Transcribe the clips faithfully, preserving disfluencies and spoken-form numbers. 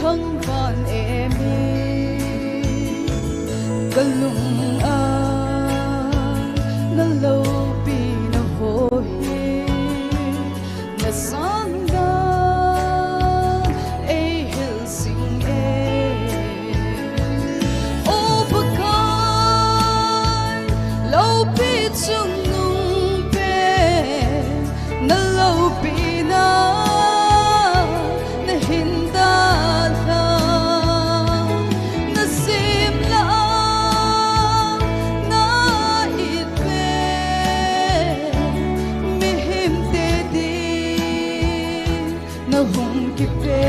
Bang van em e, ka lung a na lopi na ho hi, na sang dan ei hil sing e. O Pakai, lopi chungnung pen, na lopi na, na hin dalha, na sim la, na it pen, mihem te din na hung kipe.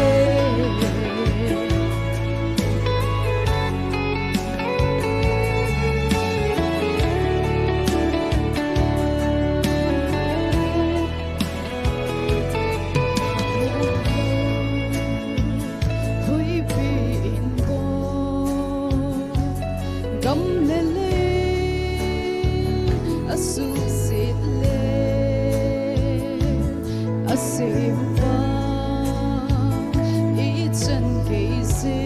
Huipi in bol, gam le lei a suhset le, a sempa i chan kei se,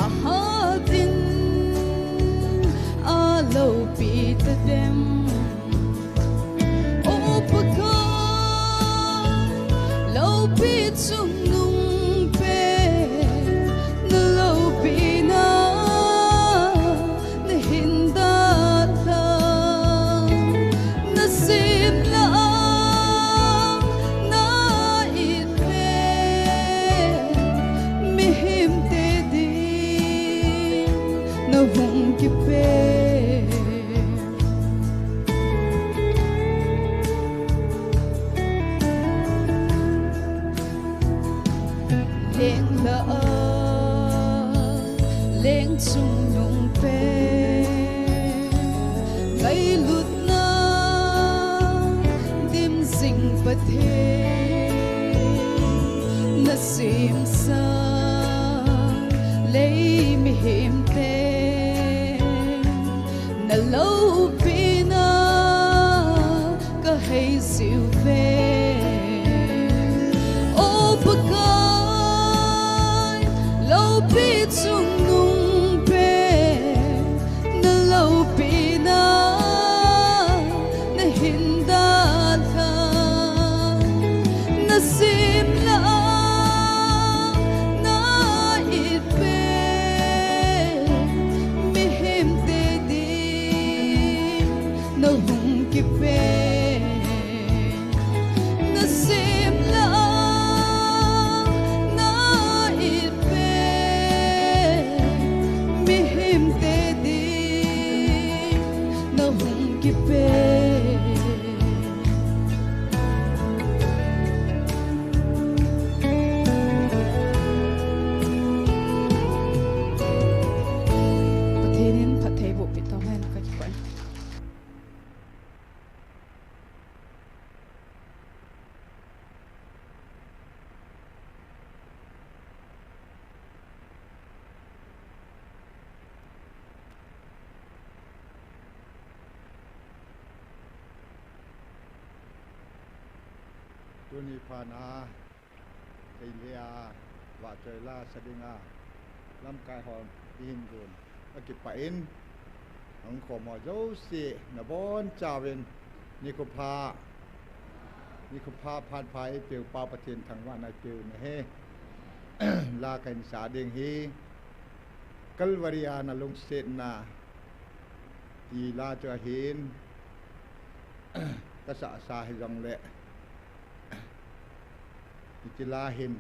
a hat in a lopi ta dem. O Pakai, lopi chungnung pen, na lopi na, na hin dalha, na sim la, na it pen, mihem te din na hung kipe. Leng la a, leng chungnung pen, ngailutna dim jing Pathen, na semsa lei mihem te na lopi na ka hei jiu ve. O Pakai, lopi chungnung pen, na lopi na, na hin dalha, na sim la, na it pen, mihem te din na hung kipe. Na sim la, na it pen, mihem te din na hung kipe. Pathen in phattheiboh peh tauhen, ka kipah e. Tuni phat a, Teilhei a, vahchoi la sa dinga lamkai hon ihin gon, akipah in, ahung khom ho jouse nabonchauvin nikho pha, nikho pha phat pha eipeu Pa Pathen thangvahna eipeu na hi la kahin sa ding hi, Calvary a na lungsetna ti la chu ahin, kasahsa hijongleh, hiche la hin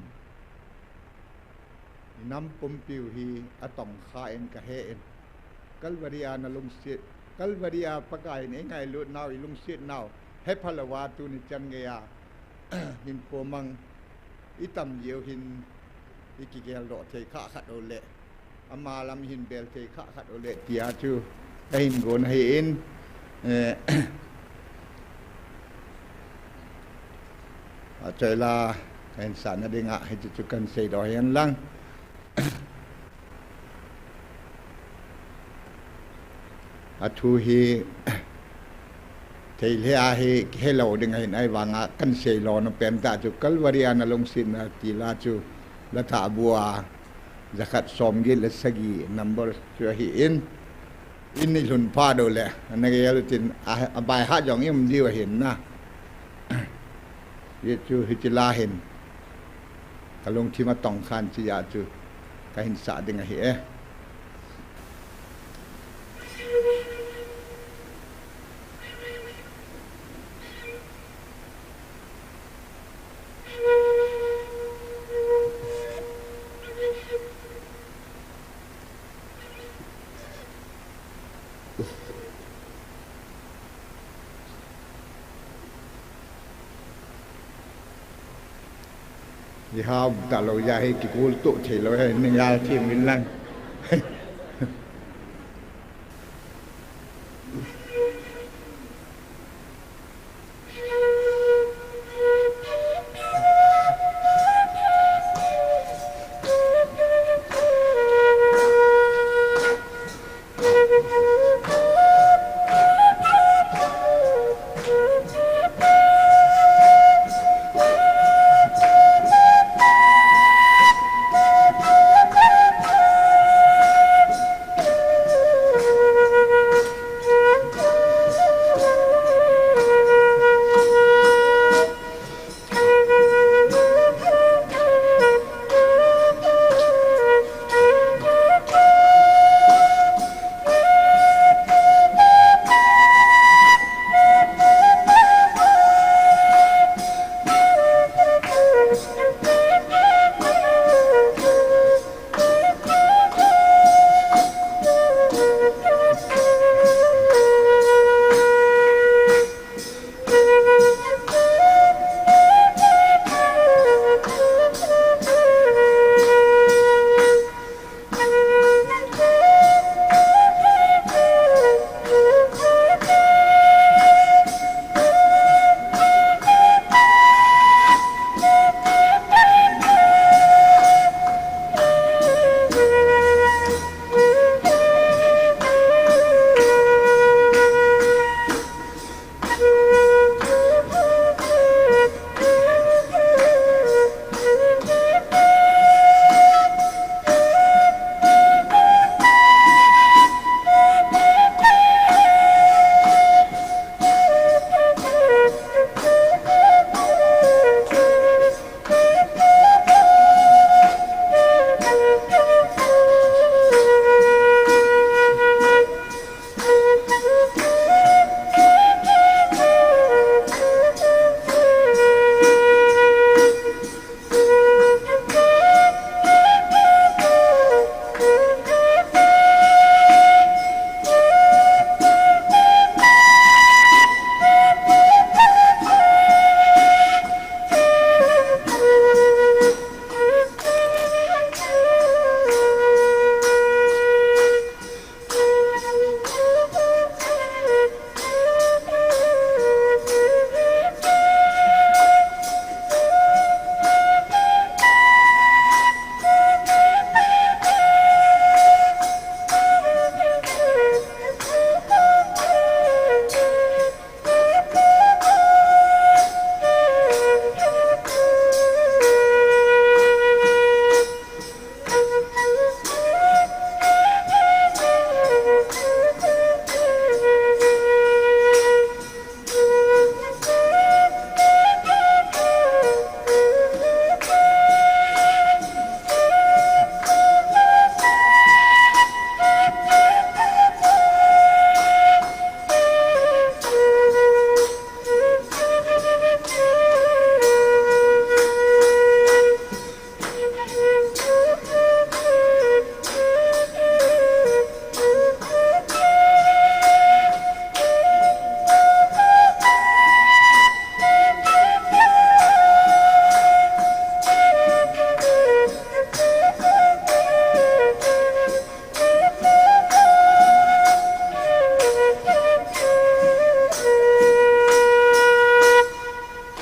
inam pumpiu hi atongkha in kahen, Calvary a na lungset, Calvary a Pakai in eingailut nau, ilungset nau hepha louva tuni chan geiya hinkho mang itam jeh u hin ikigeldoh thei khah khat uleh, ama lam ihin bel thei khah khat uleh tia chu kahin gon ahin, eh, vahchoi la kahin sahna dinga hiche chu kahin seidoh hen lang. Athu hi Teilhei a hi kihelou ding ahin, ahivanga kahin seilona pentah chu Calvary a na lungsetna ti la chu Latha bua, jakhat somget le sagi number chu ahin. In i lhun phat uleh, ana gel utin, a, a by heart jong i um diu ahin na. Hichu hiti la hin, ka lungthim a tong khan chia chu, ka hin sah ding ahi e. Iham talou ja hi kikul to thei lou hi, ni ngal thim min lang.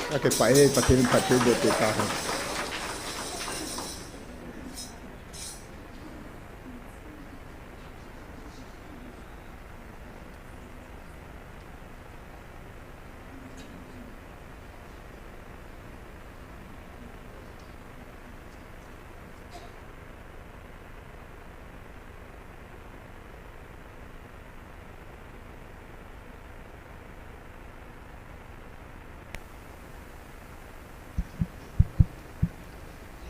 Ka kipah e, Pathen in phatthei boh peh tahen.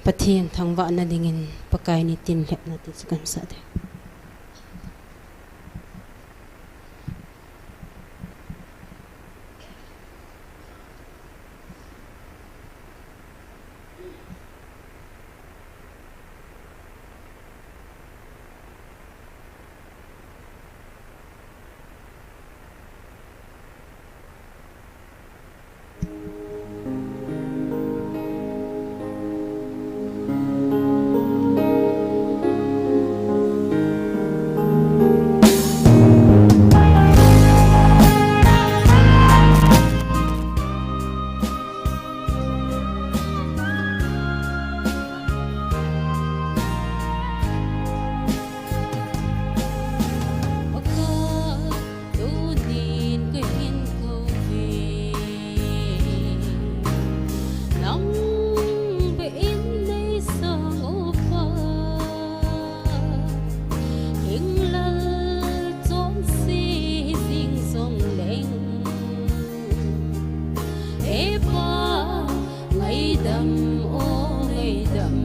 Pathen thangvahna dingin Pakai nitin lhepna ti chu kan sa ding. Tunin kahin kou ve, nang beh in nei sang o Pa, hinglel chonse jing jongleng, e Pa, ngaidam o ngaidam,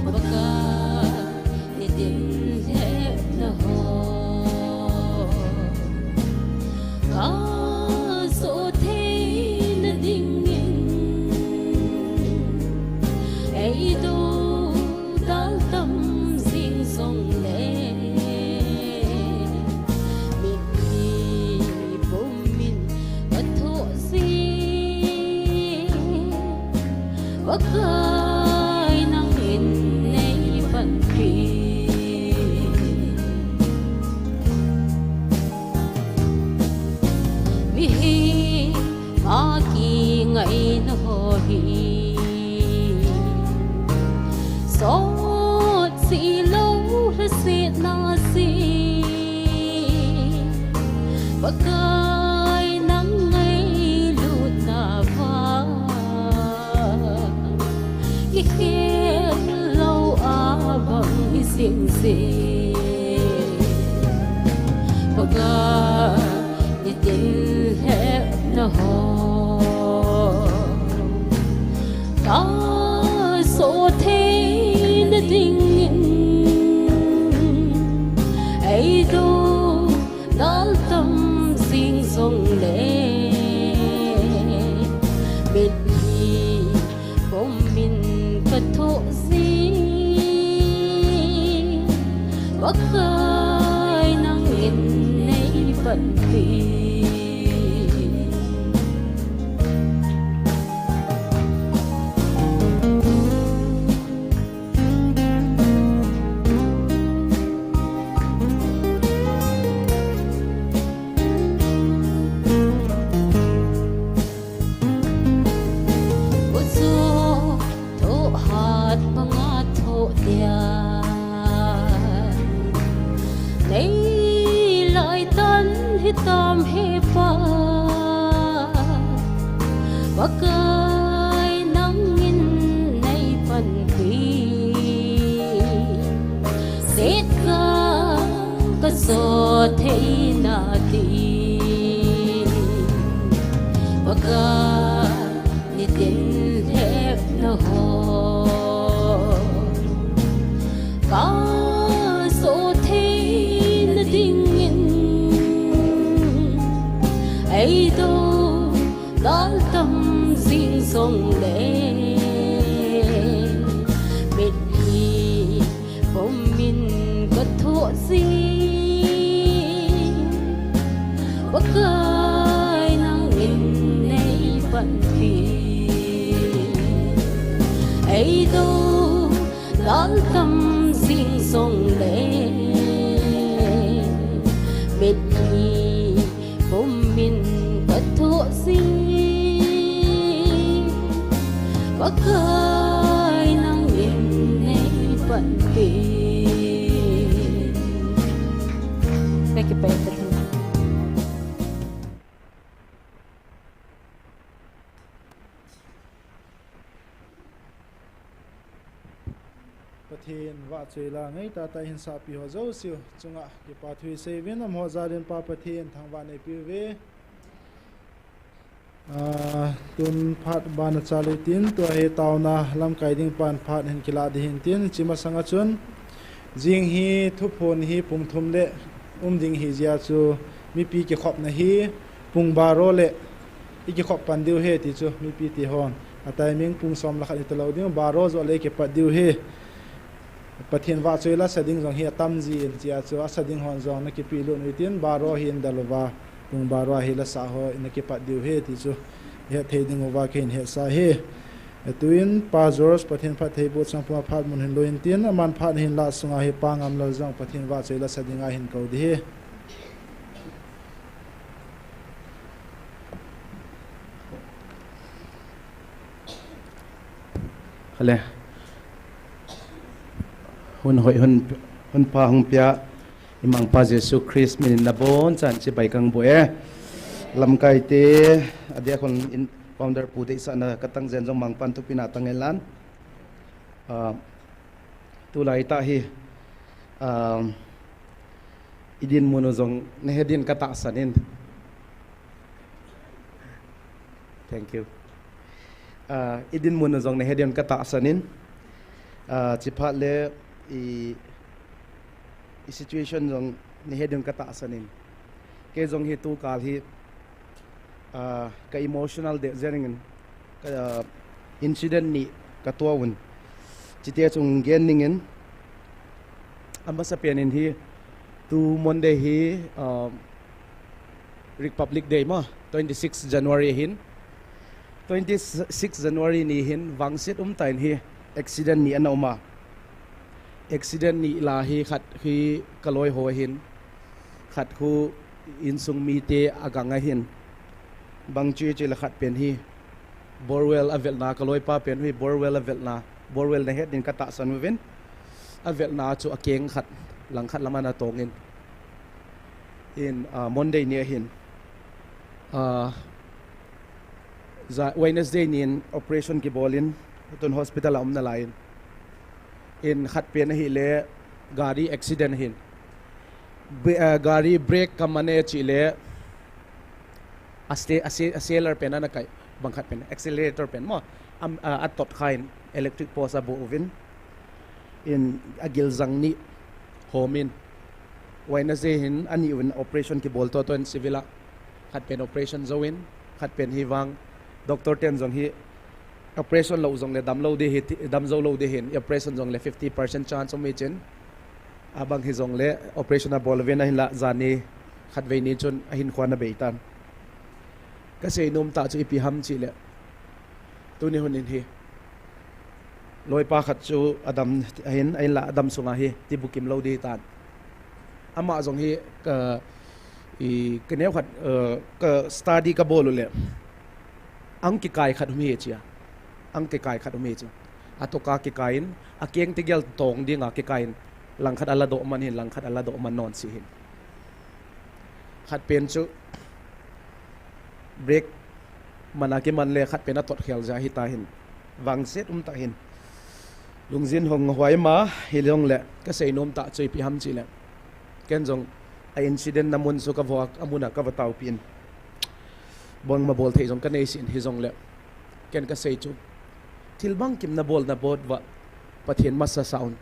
Pakai nitin lhepna ho kaso theina dingin, eidoudal tam jing jongle, mitlhi pumin kathoh jin, Pakai nangin nei panpi. Mihem a kingaina ho hi sot jilou lhasetna jeh, Pakai nang ngailutna vang, kikhel lou a bang hi jing jeh, Pakai nitin lhepna ho kaso theina dingin, eidoudal tam jing jongle, mitlhi pumin kathoh jin, Pakai nangin nei panpi. Ujo thoh hat banga thoh dia, nei lai tan hitam he Pa, Pakai nangin nei panpi. Setkah kaso theina ding, Pakai nitin lhepna ho kaso theina dingin, eidoudal tam jing jongle, mitlhi pumin kathoh jin, Pakai nangin nei panpi. Eidoudal tam jing jongle, mitlhi pumin kathoh jin, Pakai nangin nei panpi. Kakipah e Pathen. Pathen vahchoi la ngai tah tah in sahpi ho jouse chunga kipa thu isei uvin, amaho jal in Pa Pathen thangvahna ipe uve. Ah, tun phat bana chal utin, tua hi taona lamkai ding pan phat hin kilah ding hin tin, hiche masanga chun, jing hi thuphon hi pung thum le um ding hi jeh chun, mipi kikhopna hi pung baro le i kikhop pan diu ahi ti chu, mipi te hon. A timing pung som le khat hita lou ding, baro joh le i kipat diu ahi. Pathen vahchoi la sa ding jong hi atam jin, hiche a chu asa ding hon jong na kipelut utin, baro hi in dal uva, pung baro a hi la sa ho na kipat diu ahi ti chu, i het thei ding uva kahin hetsah e. Tuin Pa George, Pathen phattheiboh chang puma phat mun hin lo in tin, aman phat hin la sunga hi Pa Ngamlal jong Pathen vahchoi la sa dinga hin kou ding ahi. Hale. Hun hoi, hun, hun pha hung pia, i Mangpa Jesu Christ min in nabon chan chibai kang boh e. Lamkai te, adia kon in founder pu te sa na katang jen jong Mangpan thupina tang hen lang. Ah, Tulai tah hi, um, i dinmun u jong nahe din katahsan in. Thank you. Uh, i dinmun u jong nahe din katahsan in. Uh, chuphat le i, i situation jong nahe din katahsan in. Kei jong hi tukal hi, ah, ka emotional deh jeng in, ka, ah, incident ni katoh un. Chite chung gen ning in, amasapen in hi, tu Monday hi, ah, Republic Day ma, twenty-six January hin. Twenty-six January ni hin, vangset umtah in hi, accident ni ana um a. Accident ni la hi khat hi kaloi ho hin, khat khu insung mite agang ahin. Bang chu chu le khat pen hi borewell avelna, kaloipa pen hi borewell avelna, borewell nahet din katahsan uvin. Avelna chu akeng khat, langkhat lam ana tong in. In, ah, Monday ni ahin. Ah, ja, Wednesday nin operation kibol in, tun hospital a um nalai in. In khat pen ahile gari accident ahin. Bre-, ah, gari brake kaman e chule, a ste-, a se-, accelerator pen ana kai, bang khat pen, accelerator pen mo, am, ah, atot kha in, electric post aboh uvin, in agil jang ni hom in, Wednesday hin ani uvin operation kibol toto in civil a, khat pen operation jou in, khat pen hi vang, doctor ten jong hi, operation lou jong le dam lou ding hi, dam jou lou ding hin, operation jong le fifty percent chance um hi chin. Abang hi jong le operation abol uvin ahinla jani khatvei ni chun ahin khua ana bei tan. Kasei nom tah chu ipi ham chule, tuni hun in hi, loipa khat chu adam ahin, ahinla adam sunga hi, ti bukim lou ding tan. Ama jong hi ka, i, ka neo khat, eh, ka study kabol u le. Ang kikai khat um hi chia. Ang kikai khat um hi chia. Atoka kikai in, akeng tegel tong dinga kikai in, langkhat ala doh man hin, langkhat ala doh man non si hin. Khat pen chu brake man a kiman le khat pen atot khel jeh ahi ta hin. Vangset um tah hin. Lungjin hung huai ma hi jong le kasei nom tah chu ipi ham chule. Ken jong a incident na mun chu kavo a, amun a kavo taopi in. Bangma bol thei jong kanei sin hi jong le. Ken kasei chu. Thil bangkim nabol nabol uva Pathen masa sa un.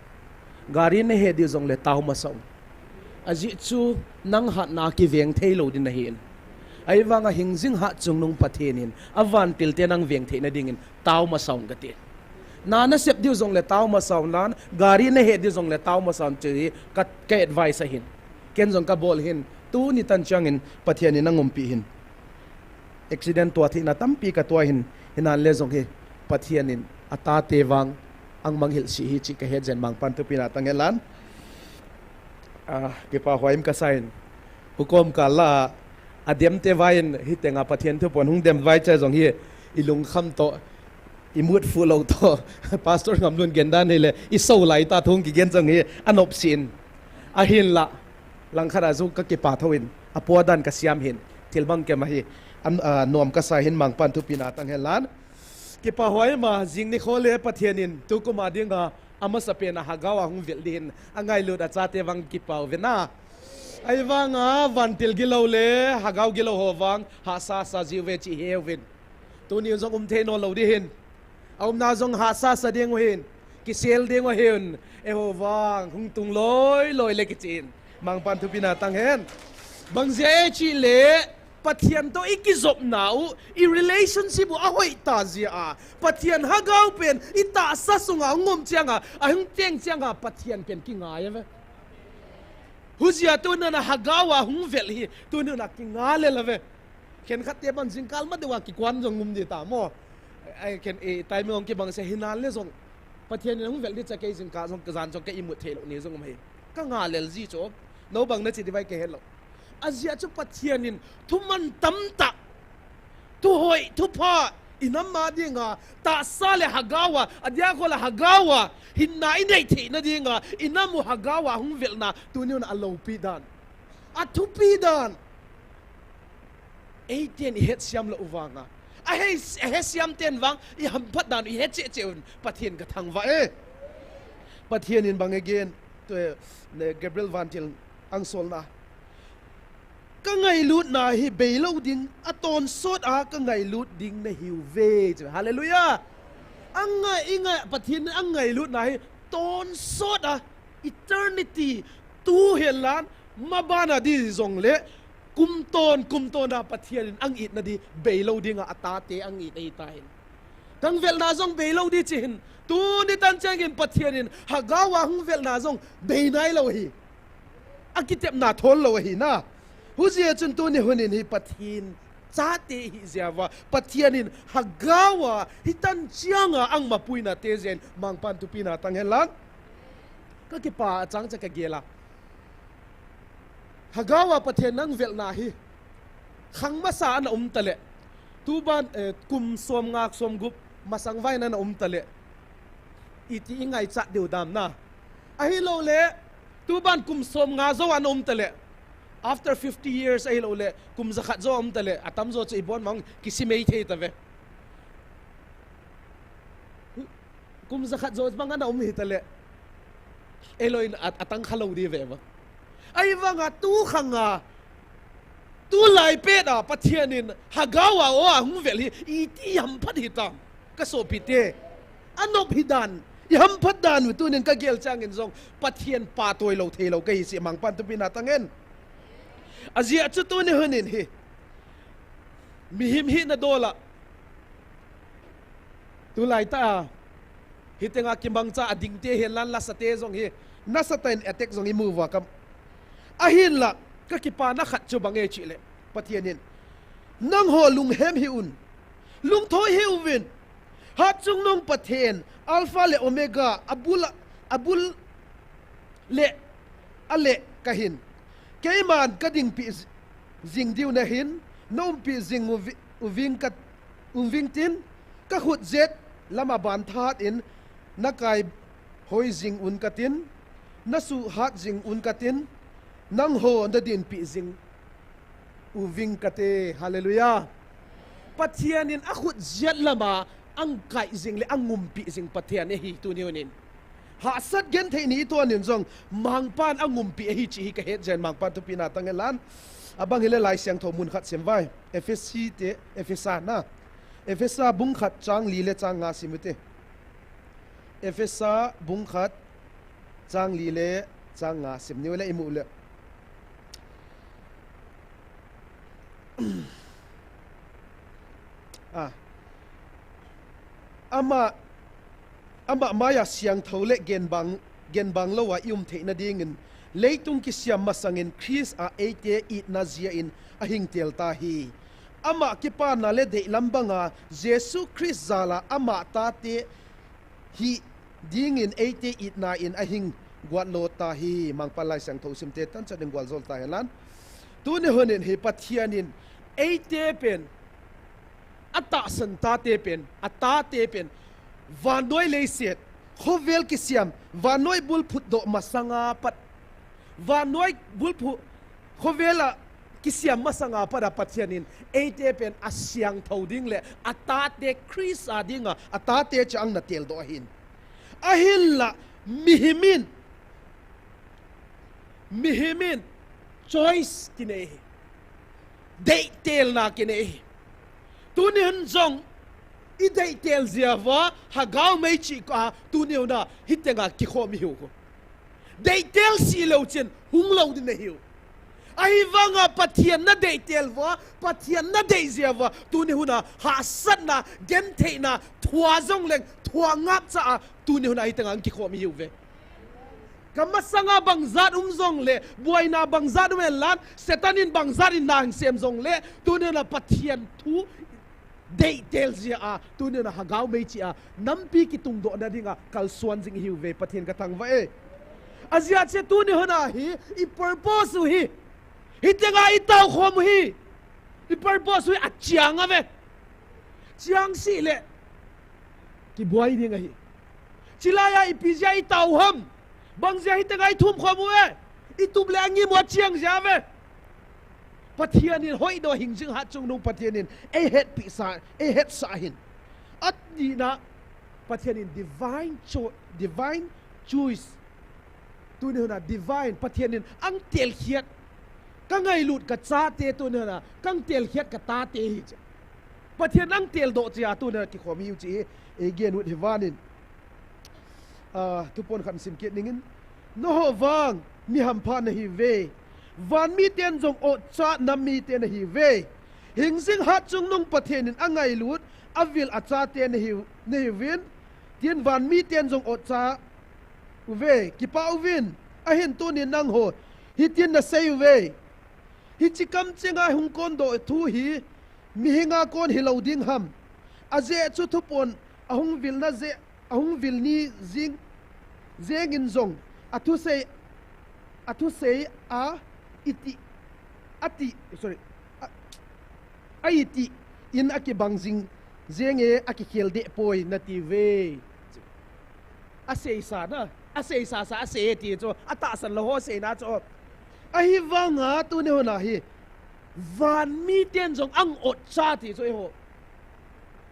Gari nahe diu jong le tao masa un. Ajeh chu nang hatna kiveng thei lou ding nahi in. Ahivanga hingjing hat chungnung Pathen in, avantil te nang veng theina ding in, tao masa un kati. Na nasep diu jong le tao masa un lan, gari nahe diu jong le tao masa un chu hi ka, ka advice ahin. Ken jong kabol hin, tuni tan chang in Pathen in aumpi hin. Accident tua theina tampi katoh hin, hinan le jong hi Pathen in atate vang ahung manghilse hi chih kahet jeh in Mangpan thupina tang hen lang. Ah, kipa huai im kasa in. Hukom kal a, adem te vai in, hitenga Pathen thu pon hung dem vai cha jong hi, i lungkham toh, i mut fu lou toh, Pastor Ngamlun gen dan hi le, i so lai ta thu hung kigen jong hi, anop sin. Ahinla, langkhat a jong kakipa tho in, apo dan kasiam hin, thil bangkim ahi, an, ah, nom kasa hin Mangpan thupina tang hen lang. Kipa huai ma, jing nikho le Pathen in, tukum a dinga, amasapen a Hagao a hung vil ding hin, angailut achate vang kipa uve na. Ahivanga, vantil gilou le, Hagao gilou ho vang, hahsa sa jiuve chih he uvin. Tuni jong um thei nailou ding ahin. Aumna jong hahsa sa ding u ahin. Kisel ding u ahin. Eiho vang hung tung loi loi le kichen. Mangpan thupina tang hen. Bang jeh ham itile, Pathen toh ikijopna u, i relationship u ahoi tah jeh a, Pathen Lhagao pen itahsa sunga hung um changa, ahung cheng changa Pathen pen kingai uve. Hijeh a tuni a Lhagao a hung vel hi, tuni a kingai lel uve. Khenkhat te ban jingkah ma deuva kikuan jong um ding tamo. Ai khen e, timing jong kibang se hinan le jong, Pathen in hung vel ding cha kei jingkah jong, kajan jong ka imut thei lou ni jong um hi. Kangai lel ji chu. Nobang nache ding vai kahe lou. Ajeh chu Pathen in thuman tamtah, thuhoi, thupha, inam a dinga, tahsa le Lhagao a, adia kho le Lhagao a, hinna inei theina dinga, inam u Lhagao a hung velna, tuni a alopi dan, athupi dan. Eiten ihet siam lou vanga, ahe, ahe siam ten vang, ihamphat dan, ihet cheh cheh un, Pathen kathangvah e. Pathen in bang agen, tu, ne, Gabriel vantil angsolna. Kangailutna hi beilou ding, atonsot a kangailut ding nahiuve. Chu, hallelujah. Angai, ingai, Pathen angailutna hi tonsot a, eternity, tu hihen lang, maban a ding jongle, kum ton, kum ton a Pathen in ang itna ding, beilou dinga, atate ang it ahitan. Kang velna jong beilou ding chu ahin, tuni tan chengin Pathen in Lhagao a hung velna jong bei nailou ahi. Akitepna thol lou ahi na. Hijeh chun tuni hun in hi Pathen chate ihi jeh uva, Pathen in Lhagao a hitan changa ang mapuina te jeh in Mangpan thupina tang hen lang. Kakipa a chang cha kagel a. Lhagao a Pathen nang velna hi khang masa ana um tale, tuban, eh, kum som nga som gup masang vai ana um tale, iti ingaichat diu dam na. Ahilouleh, tuban kum som nga jou ana um tale, after fifty years ahilouleh, kum jakhat jou um tale, atamjo chu ibon mang kisimei thei tave. Kum jakhat jou bang ana um hitale, eiloin a, atang kha lou ding ve va. Ahivanga tu khanga, tulai pet a Pathen in Lhagao a o a hung vel hi, iti hamphat hitam, kasopite. Anop hidan, ihamphat dan u tunin kagel changin jong Pathen patoi lou thei lou kahi si Mangpan thupina tang hen. Ajeh chu tuni hun in hi, mihem hina dol a, tulai tah a, hitenga kimangcha a dingte hihen lang lasate jong hi, nasatah in attack jong imu uva kam. Ahinla, kakipana khat chu bang e chule, Pathen in, nangho lunghem hih un, lungthoi hih uvin, Hatchungnung Pathen, Alpha le Omega, abul, abul le ale kahin. Keiman kadingpi jing diu nahin, naumpi jing uvi-, uving ka, uving tin, kakhut jet lama ban thahat in, nakaihoi jing un katin, nasuhat jing un katin, nangho nadinpi jing uving kate. Hallelujah. Pathen in akhut jet lama angkai jing le angumpi jing Pathen ahi tuni hun in. Hahsat genthei ni itonin jong Mangpan angumpi ahi chih hi kahet jeh in Mangpan thupina tang hen lang. Abang hile Laisiangthou mun khat sim vai. Ephesi te, Ephesa na. Ephesa bung khat chang li le chang nga sim ute. Ephesa bung khat chang li le chang nga sim niu le imu le. A. Ama, ama maiya siangthou le genbang, genbang lou a i um theina dingin, leitung kisiam masangin Christa eite itna jeh in ahing tel tahi. Ama kipana le deilam banga Jesu Christa jal a ama tate hih dingin eite itna in ahing guat lo tahi. Mangpan Laisiangthou simte tanchan in gual jol tahen lang. Tuni hun in hi Pathen in eite pen, atahsan tate pen, atate pen, vannoi leiset, khovel kisiam, vannoi bulphuh doh masanga pat, vannoi bulphuh, khovel a kisiam masanga pat a Pathen in eite pen asiangthou ding le atate Christa dinga atate chu ang natel doh ahin. Ahinla mihem in, mihem in choice kinei hi. Deihtelna kinei hi. Tuni hun jong I deitel jeh uva, Hagao meichih a, tuni huna, hitenga kikhom ihiu khu. Deitel sih leu chun, hung lou ding nahiu. Ahivanga Pathen nadeitel uva, Pathen nadei jeh uva, tuni huna, hahsatna, gentheina, thua jongleng, thua ngapcha a, tuni huna, hitenga kikhom ihiuve. Kamasanga bangjat um jongle, buaina bangjat um henlang, Satan in bangjat in nahing sem jongle, tuni huna Pathen thu deitel jeh a, tuni huna Hagao meichih a, nampi kitungdohna dinga, kalsuan jing ihiuve, Pathen kathangvah e. Ajeh chu tuni huna hi, i purpose u hi, hitenga i taokhom u hi, i purpose u hi achiang ave. Chiang sih le, kibuai ding ahi. Chulaiya ipi jeh a i tao ham. Bang jeh a hitenga i thum khom uve. I tup le angim u achiang jeh uve. Pathen in hoidoh hingjing hatchungnung Pathen in eihetpeh sa, eihetsah ahin. Anina Pathen in divine cho-, divine choice. Tuni huna divine, Pathen in angtel khiat. Kangailut kachate tuni huna, kangtel khiat katate hiche. Pathen angteldoh jeh a tuni huna kikhom ihiu chu hi, eigen ut hi vanin. Ah, thupon khat sim kit ningin. Nangho vang, mi hampha nahiuve. Van miten jong otcha nam mite nahiuve. Hingjing hatchungnung Pathen in angailut, avil achate nahiu, nahiuvin. Tin van miten jong otcha uve, kipah uvin. Ahin tunin nangho, hitin nasei uve. Hiche kamchenga hung kondoh thu hi, mihinga kon hilou ding ham. Ajeh chu thupon, ahung vilna jeh, ahung vil ni jing, jengin jong, athusei, athusei a, iti, ati, sorry, a, a iti in akibang jing, jenge akikhel deh poi natiuve. Aseisa na, aseisa sa, asei ti chu, atahsan lou ho seina chu. Ahivanga tuni huna hi, van miten jong ang otcha ti chu eiho.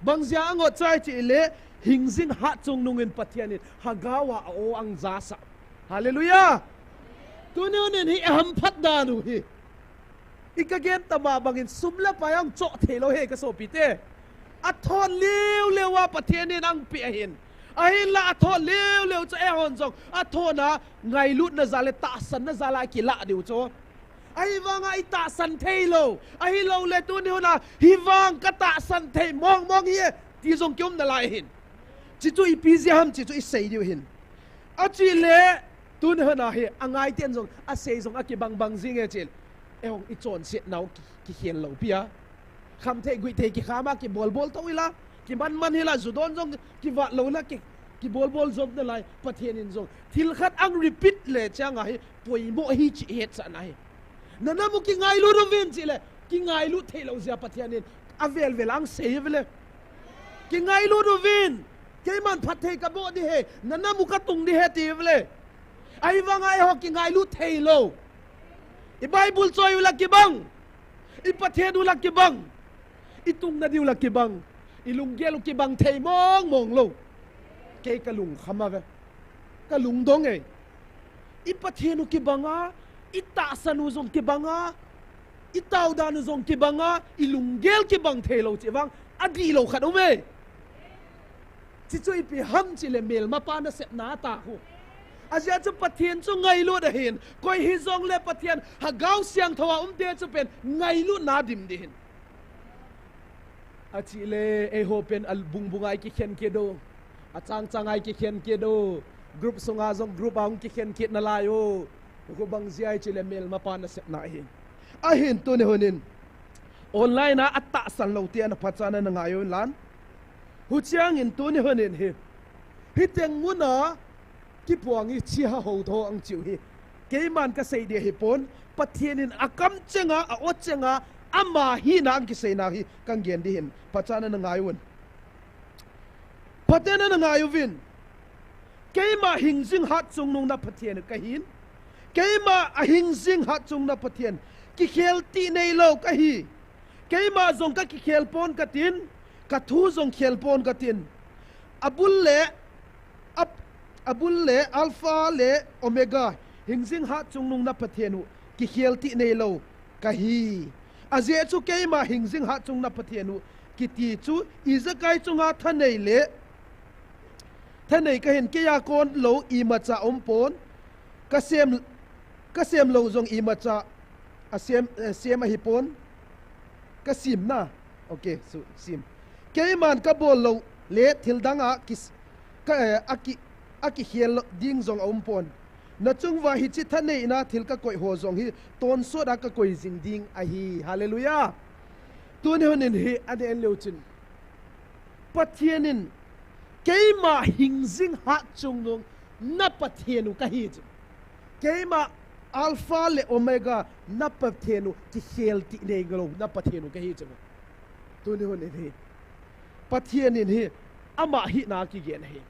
Bang jeh a ang otcha chule, hingjing hatchungnung in Pathen in, Hagao a a-o ang jasah. Hallelujah! Tuni huna hi, i hamphat dan u hi. I kagen tama bangin sum le pai ang choh theilou hi kasopite. Athon liu liu a Pathen in angpeh ahin. Ahinla athon liu liu chu eihon jong. Athona ngailutna jal le tahsanna jal a kilah diu chu. Ahivanga i tahsan theilou. Ahilouleh tuni huna hivang katahsan thei mong mong hi. Ti jong kium nalai ahin. Chuchu ipi jeh ham chuchu isei diu ahin. Achule, tuni huna hi, angaiten jong, asei jong akibang bang jinge chule. Eihon ichonsetnau ki, kikhel lou pia. Khamthei guithei kikhama kibolbol thou ila. Kiman man hila, ju don jong kivat lou la ki, kibolbol jom nalai, Pathen in jong. Thil khat ang repeat le changa hi, poimo hiche ihetsahna hi. Nanam u kingailut uvin chule, kingailut theilou jeh a Pathen in, avel vel a ang sei uvile. Kingailut uvin, keiman phatthei kaboh ding ahi, nanam u katung ding ahi tiuvile. Ahivanga eiho kingailut theilou. I Bible choi u la kibang. I Pathen u la kibang. I tungna diu la kibang. I lunggel u kibang thei mong mong lou. Kei kalungkham ave. Kalungdong e. I Pathen u kibanga, i tahsan u jong kibanga, i taodan u jong kibanga, i lunggel kibang theilou cheh vang, adihlou khat um e. Chuchu ipi ham chule melmapa nasepna tah khu. Ajeh chu Pathen chu ngailut ahin, koi hijongle Pathen, Hagao Siangthou a umte chu pen ngailutna dim ding ahin. Achule, eiho pen abung bunga ikikhen kit u. Achang changa ikikhen kit u. Group sunga jong group a hung kikhen kit nalai u. Khu bang jeh a chule melmapa nasepna ahi. Ahin tuni hunin. Online a atahsan loute ana phatcha ana ngai uvin lan. Huchiangin tuni hunin hi. Hiteng muna kipuang i chiha ho tho ang chiu hi. Keiman kasei ding ahipon, Pathen in akamchenga, a-o chenga, ama hina ang kiseina hi, kang gen ding ahin, phatcha ana ngai uvin. Phatcha ana ngai uvin. Keima hingjing hatchungnung na Pathen kahin. Keima ahingjing hatchungnung na Pathen. Kikhel tih neilou kahi. Keima jong kakikhel pon katin. Kathu jong khel pon katin. Abul le, ab-, abul le, Alpha le Omega. Hingjing hatchungnung na Pathen u. Kikhel tih neilou kahi. Ajeh chu keima hingjing hatchungnung na Pathen u. kiti chu ijakai chunga thanei le, thanei kahin, keiya kon lou imacha aumpon, kasem, kasem lou jong imacha asem, eh, sem ahipon, kasim na. Ok, su, sim. Keiman kabol lou le thil danga kis-, ka, eh, aki, akikhel ding jong aumpon. Nachunguva hiche thaneina thil kakoi ho jong hi tonsot a kakoi jing ding ahi. Hallelujah. Tuni hunin hi aden leu chun, Pathen in, keima hingjing hatchungnung na Pathen u kahi chu. Keima Alpha le Omega na Pathen u, kikhel tih neilou na Pathen u kahi chu. Tuni hunin hi, Pathen in hi, ama hina kigen ahi.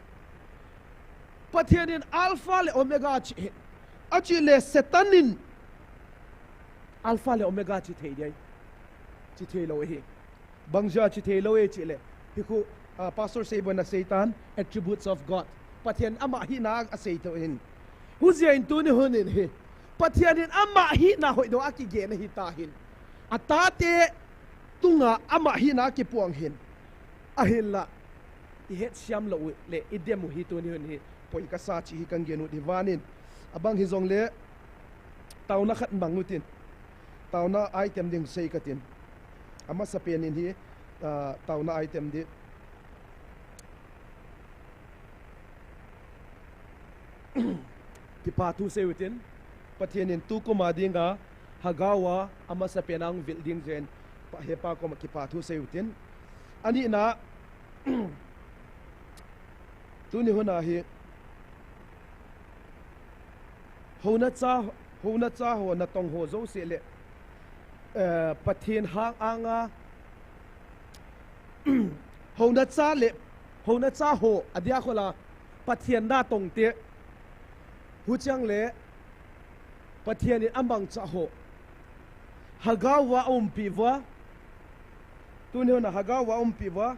Pathen in Alpha le Omega chi ahi. Achi le Satan in Alpha le Omega chi thei dei. Chi thei lou ahi. Bangja chi thei lou e chi le. Hi khu, ah, Pastor Seibon a Satan, attributes of God. Pathen ama hina asei to in. Hujia in tuni hunin hi, Pathen in ama hina hoido akigen ahi tahin. Atate tunga ama hina kipuang hin. Ahinla, ihet siam lou u le, idem u hi tuni hun hi, poi kasa chi hi kangenu di vanin. Abang hijongle, tauna khat mang utin. Tauna item ding sei katin. Amasapen in hi, ah, tauna item di. Kipathu sei utin. Pathen in tukum a dinga, Hagao a, amasapen a hung vil ding jeh in, Pa, Hepa koma kipathu sei utin. Anina, tuni huna hi, houna cha, houna cha ho, natong ho jouse le, eh, Pathen hang anga, houna cha le, houna cha ho, adia khola, Pathen natong te, huchang le, Pathen in amangcha ho, Hagao a umpi uva, tuni huna Hagao a umpi uva,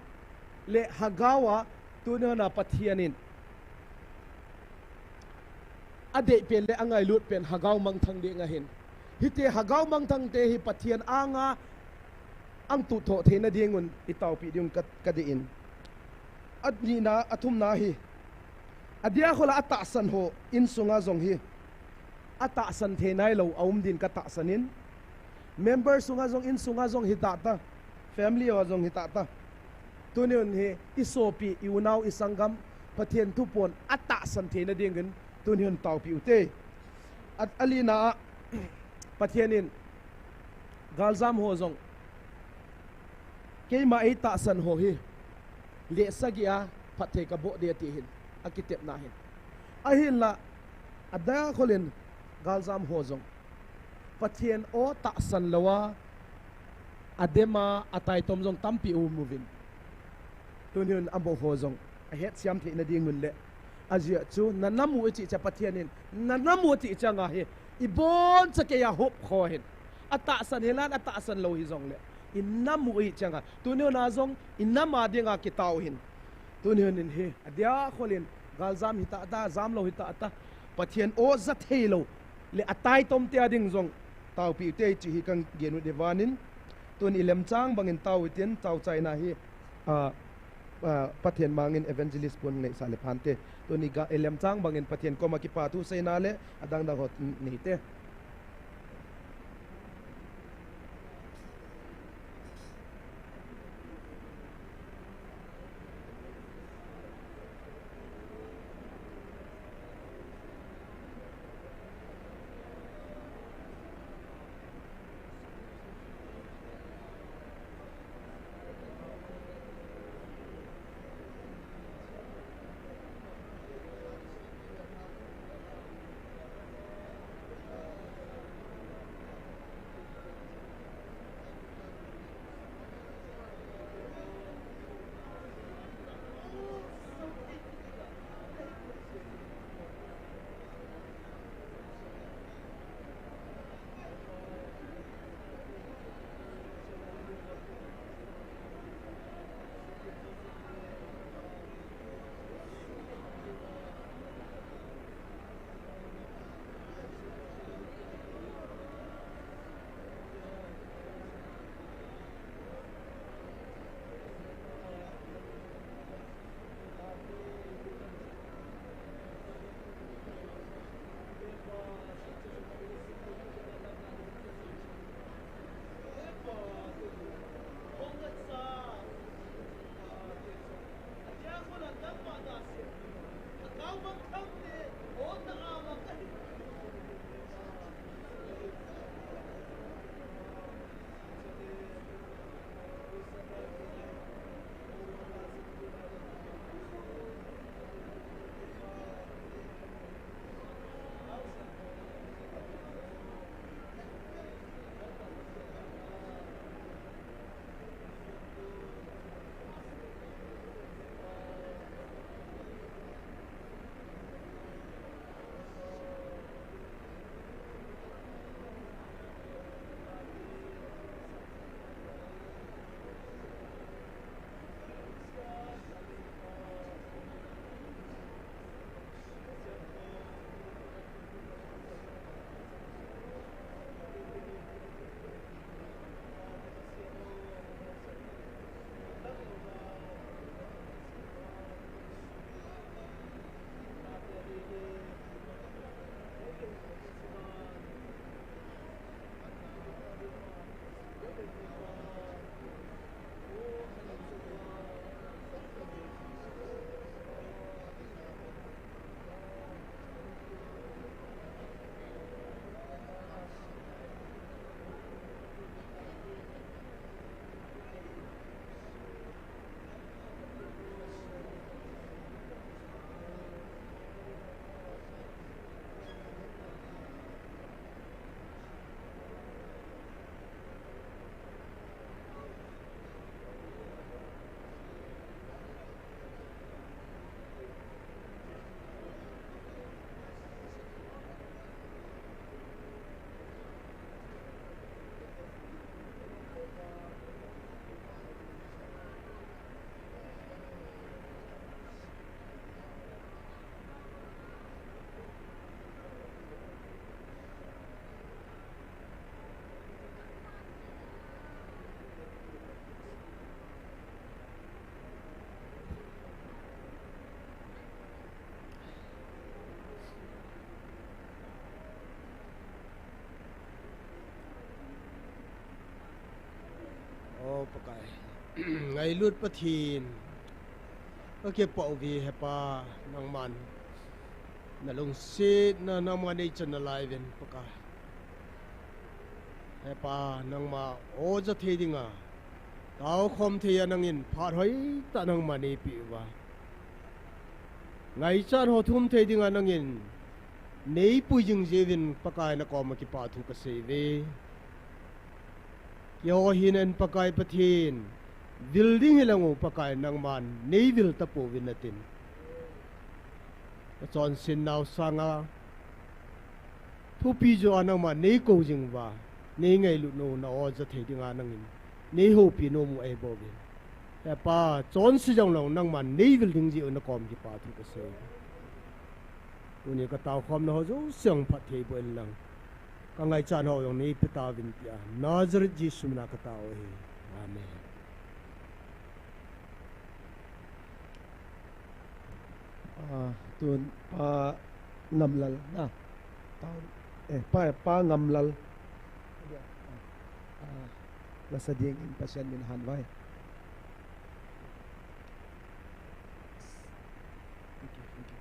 le Hagao a, tuni huna Pathen in adei pen le angailut pen Hagao mangthang ding ahin. Hiti Hagao mangthang te hi Pathen anga angtuh tho theina dingun itaopi ding ka, kadei in. Anina, athumna hi. Adia khola atahsan ho insunga jong hi. Atahsan thei nailou aum din katahsan in. Member sunga jong, insunga jong hita ta. Family ho jong hita ta. Tuni hun hi, isopi, iunau, isanggam, Pathen thupon, atahsan theina dingin, tuni hun taopi ute. At alina, Pathen in, galjam ho jong, keima eitahsan ho hi, le sagi a, phatthei kaboh ding ati hin, akitepna hin. Ahinla, adia kholin, galjam ho jong. Pathen o tahsan louva, adema, ataitom jong tampi um uvin. Tuni hun amo ho jong, ahet siam theina dingun le. Ajia chu, nanam u ichi cha Pathen in, nanam u ichi changa hi, ibon cha keiya hop kho hin. Atahsan hilan, atahsan lou hijongle. Inam u ichi changa. Tuni huna jong, inam a dinga kitao hin. Tuni hun in hi, adia kholin, galjam hita ta, jamlou hita ta, Pathen o ja theilou, le ataitom te a ding jong, taopi ute chi hi kangenu di vanin, tun ilemchang bangin tao utin, tao chaina hi, ah, ah, Pathen mangin evangelist pun ngai sa le phante, tun iga ilemchang bangin Pathen koma kipathu seina le, adang dang hot neite. Ngailut Pathen, kakipah uve Hepa, nangman nalungsetna nangman neichan nalai uvin Pakai. Hepa, nangma oja thei dinga, taokhom thei a nangin phat hoitah nangman neipeh uva, ngaichat ho thum thei dinga nangin neipui jing jeh uvin Pakai nakoma kipathu kasei uve. Keiho hina in Pakai Pathen, vil ding hilang u Pakai nangman neivil tapouvin natin, nachonset nau sanga thupi joh a nangman neikou jing uva, neingailut nau na oja thei dinga nangin neihoupi nom u ahibouvin, Hepa, chonse jongleng nangman neivil ding jeh u nakom kipathu kasei. Tuni kataokhomna ho jouse phatthei boh inlang, kangaichat ho jong neipe tauvin tia Nazareth Jesu mina katao ahi. Amen. Ah, tun Pa Ngamlal na. Tao, eh, Pa, Pa Ngamlal. Ah, lasa dingin Pathen min han vai. Thank you, thank you.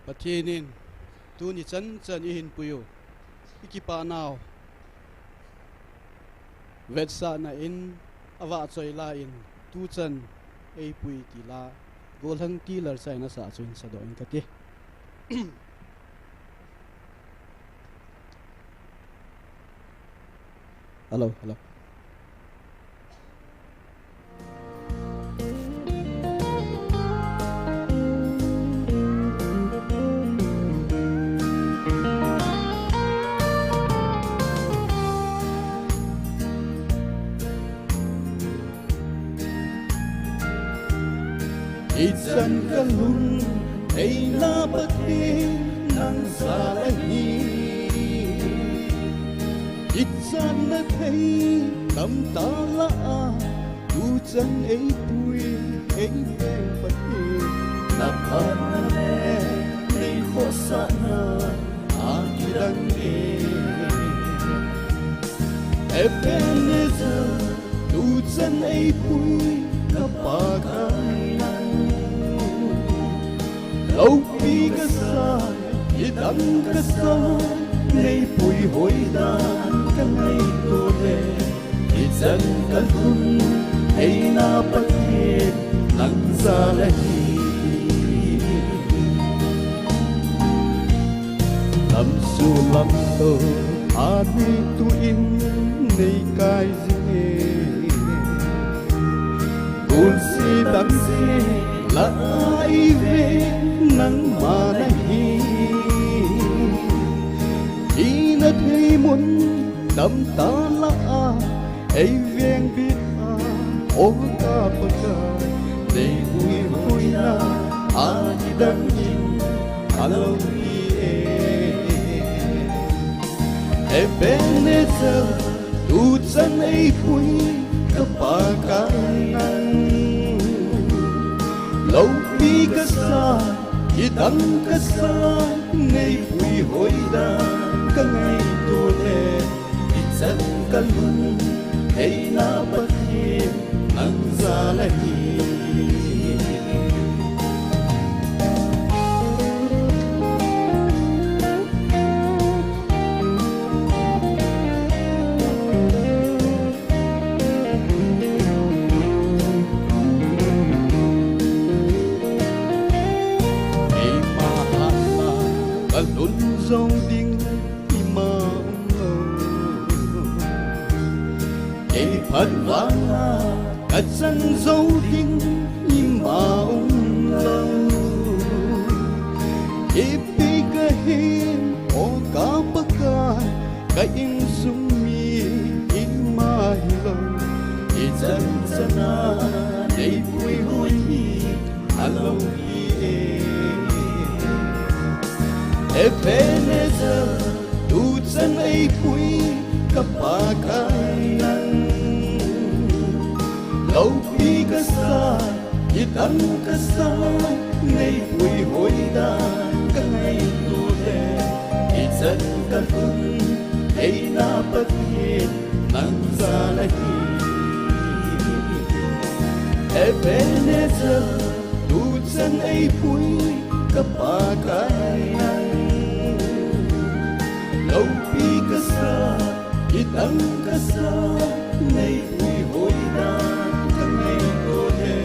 Pathen in tuni chan chan eihin pui u, i kipah nau vetsahna in, avahchoi la in, tuchan eipui ti la, golhang ti lalsa in asah chu hin sadoh in kati. Hello, hello. Ichan kalhun theina Pathen nang jal ahi. Ichatna thei tamtah lah a, tuchan eipui eiveng Pathen, na phatna le neikhohsahna akidang e. Ebenezer, tuchan eipui ka Pakai nang. Loupi kasa, kidang kasa, neipui hoidan kangaito le, ichan kalhun theina Pathen nang jal ahi. Lamsu lamto a neitun neikai jing e. Gunsi dangse lah a eiveng nangma nahi. Ina thei mun tamtah lah a eiveng bit a, o ka Pakai, neipui hoina akidang in aloupi e. Ebenezer, tuchan eipui ka Pakai nang. Loupi kasa, kidang kasa, neipui hoidan kangaito le, ichan kalhun theina Pathen nang jal ahi. Keima hatna kalhun jou ding ima umlou. Kei phat vanga kachan jou ding ima umlou. Ipi kahin, o ka Pakai, ka insung mi ima hilou, ichan chana nei puihoi hi alou hi e. Ebenezer, tuchan eipui ka Pakai nang. Loupi kasa, kidang kasa, nei puihoi dan ka ngaito le, ichan kalhun theina Pathen nang jal ahi. Ebenezer, tuchan eipui ka Pakai nang. Loupi kasa, kidang kasa, nei puihoi dan ka ngaito le,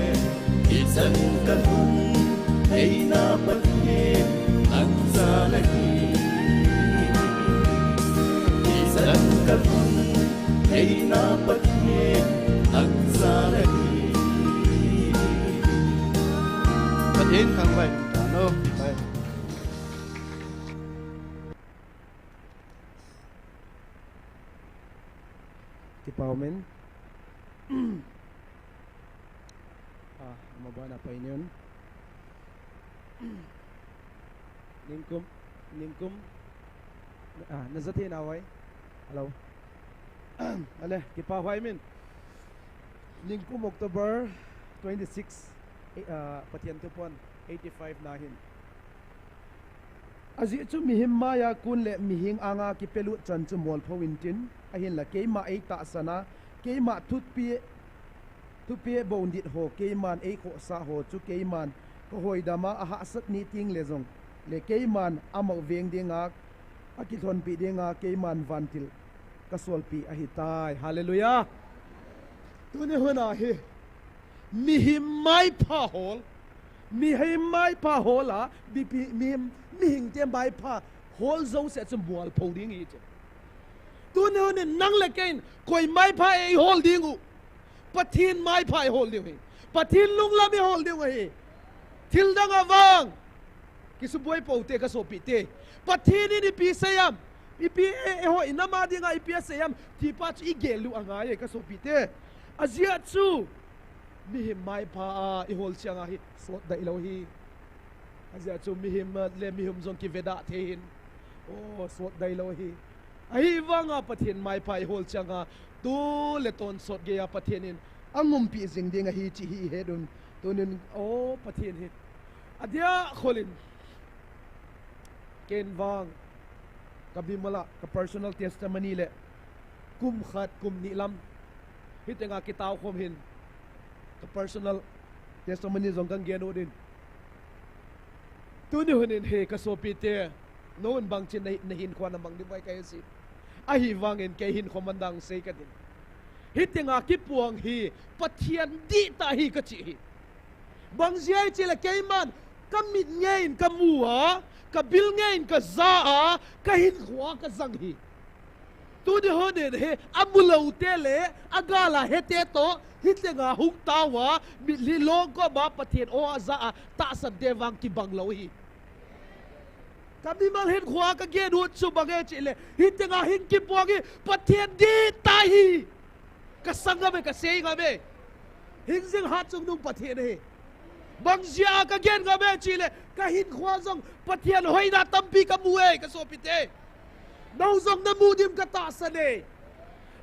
ichan kalhun theina Pathen nang jal ahi. Ichan kalhun theina Pathen nang jal ahi. Pathen thangvah in umtan o. Kipa umin. Ah, mabana pa inyon. Ningkum, ningkum. Ah, na jat hih nau vai. Hello. Ale, kipa huai min. Ningkum October twenty-six, eh, ah, Pathen thuphon eighty-five na hin. Ajeh chu mihem maiya kon le mihing anga kipelut chan chu molpho intin, ahinla keima eitahsan a, keima thupeh, thupeh bou dit ho, keiman eikhohsah ho chu keiman kahoidam a, ahahsat ni teng le jong le keiman amau veng dinga, akilhonpi dinga, keiman vantil kasolpi ahitai. Hallelujah. Tuni hun a hi, mihem maipha hol, mihem maipha hol a, mipi, mihem, mihingte maipha hol jouse chu molpho ding hi chu. Tuni hun in nang le kei in koi maipha eihol ding u? Pathen maipha eihol diu hi. Pathen lunglam eihol diu ahi. Thil dang a vang kisuboi pou te, kasopite. Pathen in ipi asei am, ipi e, eiho inam a dinga ipi asei am, ti pa chu igel u angai e, kasopite. Ajeh chu mihem maipha a ihol chiang a hi sot dai lou hi. Ajeh chu mihem le mihem jong kivedah thei hin. O, sot dai lou hi. Ahivanga Pathen maipha ihol chiang a, tu le tonsot geiya Pathen in angumpi jing ding ahi chih hi ihet un. Tunin, o Pathen hi, adia kholin, ken vang, ka bimal a, ka personal testimony le, kum khat, kum ni lam, hitenga kitao khom hin, ka personal testimony jong kan gen u din. Tuni hun in hi kasopite, noun bangchin na, nahinkho a namang ding vai kahe si. Ahivangin kei hinkho man dang sei kadin. Hitenga kipuang hi Pathen dihtah hi kachi hi. Bang jeh a ichi le keiman kamit ngeiyin kamu a, kabil ngeiyin kaja a, kahinkho a kajang hi. Tuni hun in hi, amu lou te le, agal a hete toh, hitenga hung tao a, mitlhi long koma Pathen o aja a, tahsan te vang kibang lou hi. Ka mimal hinkho a kagen u chu bang e chih le, hitenga hing kipuang hi, Pathen dihtah hi. Kasang ngam e, kasei ngam e. Hingjing hatchungnung Pathen ahi. Bang jeh a kagen ngam e chih le, kahinkho a jong Pathen hoina tampi kamu e, kasopite. Nou jong namu ding katahsan e.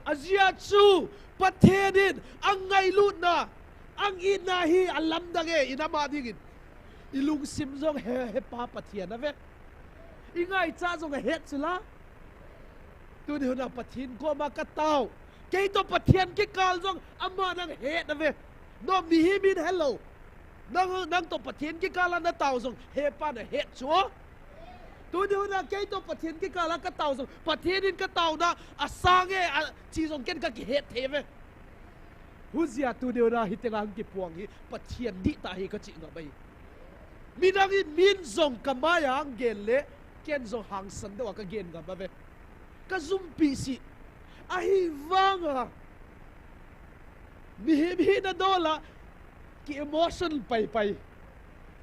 Ajeh chu Pathen in angailutna, angaina hi alamdang e, inam a dingin. Ilungsim jong he, hepa Pathen ave. Ingaicha jong ahet chula. Tuni hun a Pathen koma katao. Kei toh Pathen kikal jong aman ahet ave. Nou mihem in helou. Nang, nang toh Pathen kikal a natao jong hepan ahet chu. Tuni hun a kei toh Pathen kikal a katao jong, Pathen in kataona asang e, a, chi jong ken kakihet thei ve. Hujeh a tuni hun a hitenga hung kipuang hi, Pathen dihtah hi kachi ngam ahi. Midang in min jong kamai a hung gen le, ken jong hangsan deuh a kagen ngam ave. Kajumpi si. Ahivanga mihem hina dol a ki emotion pai pai.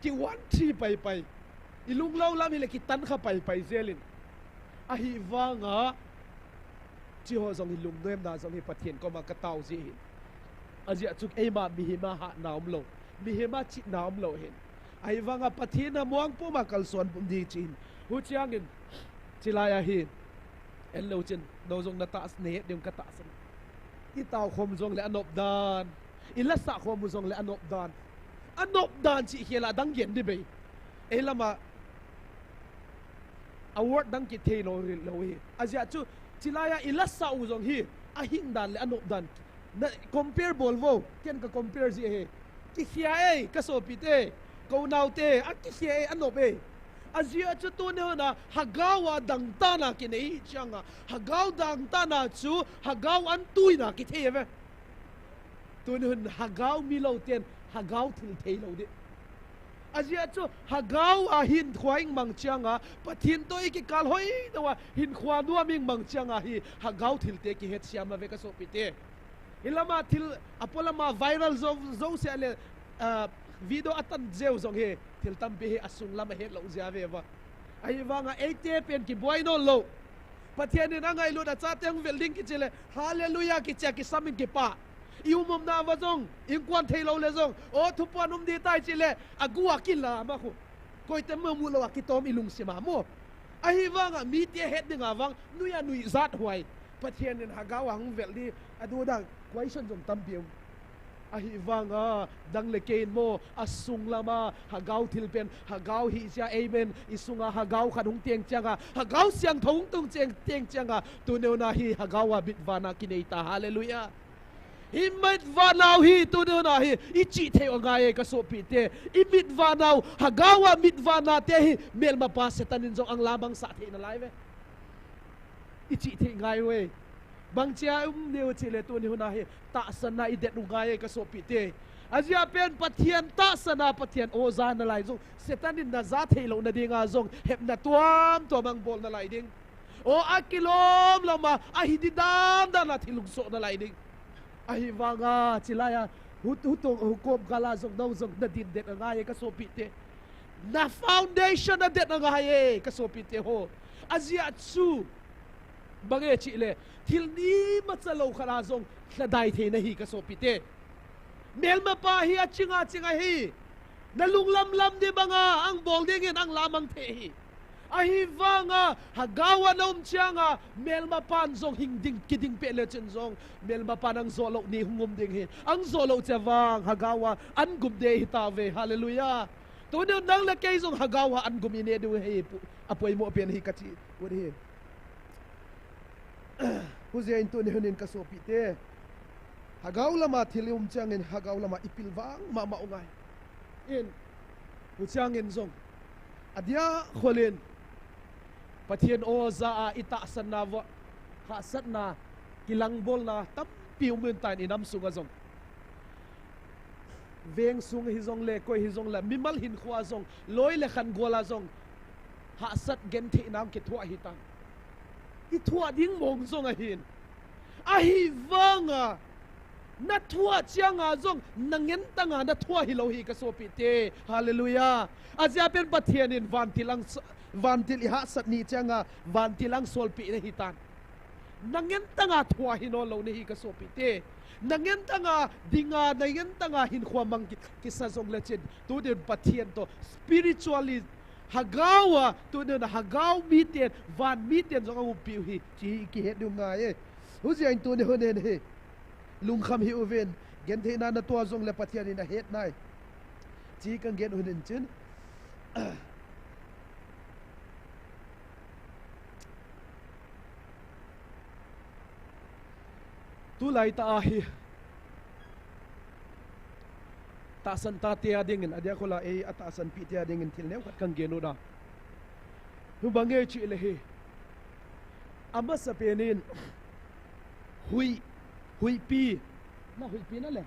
Kiwan thi paipai. Ilung lou lam hile kitan kha paipai jel in. Ahivanga, chiho jong hi lungnemna jong hi Pathen koma katao ji hin. Ajeh chu eima mihem a hatna umlou, mihem a chihna umlou hin. Ahivanga Pathen a muang puma kalson pum di chi hin. Huchiangin, chilai ahi. En lou chin, nou jong natahsan, nahet ding katahsan. Itao khom jongle anop dan. Ilasah khom u jongle anop dan. Anop dan chih khel a dang gen di bei. Ei lama award dang kithei lou, lou hi. Ajeh chu, chilai a ilasah u jong hi, ahing dan le anop dan. Na compare bol vo, ken ka compare ji hi. Kikhia ei, kasopite, ka unaote, akikhia ei, anop ei. Ajeh chu tuni hun a, Hagao a dangtahna kinei hi chianga, Hagao dangtahna chu, Hagao an tuina kithei ve. Tuni hun Hagao milou ten, Hagao thil thei lou di. Ajeh chu, Hagao a hinkho a imang chianga, Pathen toh ikikal hoi louva, hinkho a nuam imang chianga hi, Hagao thilte kihet siam a ve kasopite. Hilama thil, apolama viral jou, jouse le, ah, video atan jeu jong hi, thil tampi hi asung lam ahet lou jia ve va. Ahivanga eite pen kiboi non lou. Pathen in angailut a chate hung vel ding kichi le, hallelujah kichia kisam in kipa. I um umna va jong, inkuan thei lou le jong, o thupuan um di tai chi le, agu a kilam a khu. Koite mu mu lou a kitom ilungsim a mo. Ahivanga mite het ding a vang, nui a nui jat huai. Pathen in Hagao a hung vel di, adu dang, question jong tampi um. Ahivanga, nang le kei in mo, asung lama, Hagao thil pen, Hagao hi jia amen, isunga Hagao khat hung teng chianga, Hagao siangthou hung tung cheng, teng chianga, tuni hun a hi Hagao a mitvana kinei ta, hallelujah. Hi mitvana u hi, tuni hun a hi, ichih thei u angai e kasopite, imitvana u, Hagao a mitvana te hi, melmapa Satan in jong ang lamang sah thei nalai ve. Ichih thei ngai uve. Bangchia um diu chi le tuni hun a hi tahsanna i det u ngai e kasopite. Ajeh a pen Pathen tahsanna Pathen o ja nalai jong, Satan in naja thei louna dinga jong, hepna tuamtuam ang bol nalai ding. O akilom lama, ahi di dan dan a thil hung soh nalai ding. Ahivanga, chilai a, hu, hu tong, hu kom kal a jong, nou jong, nadin det angai e kasopite. Na foundation adet angai e, kasopite ho. Ajeh chu, bang e chi le, thil ni macha lou khat a jong, lhadai thei nahi kasopite. Melmapa hi aching aching ahi. Nalung lamlam di banga, ang bol dingin, ang lamang thei hi. Ahivanga, Hagao a na um chianga, melmapan jong hing ding, kiding peh le chun jong, melmapan ang joh lou ni hung um ding hi. Ang joh lou che vang, Hagao a, an gum de hi tave, hallelujah. Tuni nang le kei jong Hagao a an gum i ne diu hi, pu, apoimo pen hi kati, pu hi. Hujeh in tuni hun in kasopite. Hagao lama thil i um chiangin Hagao lama i pilvang mama u ngai. In, huchiangin jong. Adia kholin. Pathen o ja a i tahsanna vo. Hahsatna, kilangbolna, tampi um in tan i nam sunga jong. Veng sung hijongle, koi hijongle, mimal hinkhoa jong, loi le khan gola jong, hahsat gentheina kithoa hitan. Kithoa ding mong jong ahin. Ahivanga, nathoa chianga jong, nangen tanga nathoa hilou hi kasopite. Hallelujah. Ajeh a pen Pathen in vantil ang, vantil i hahsat ni chianga, vantil ang solpeh na hitan. Nangen tanga thoa hi non lou nahi kasopite. Nangen tanga dinga, nangen tanga hinkhoa mang ki, kisa jongle chun. Tunin Pathen toh spiritually Hagao a, tunin Hagao miten, van miten jong a umpiu hi. Chi kihet diu ngai e. Hujeh in tuni hun in hi. Lungkham hih uvin. Gentheina natoh jongle Pathen in ahet nai. Chi kang gen hun in chun. Tulai tah a hi. Tahsan tate a dingin, adia khola ei atahsan pite a dingin thil neokhat kang gen u da. Hubang e chi le hi. Amasapen in. Hui, huipi. Na huipi na le.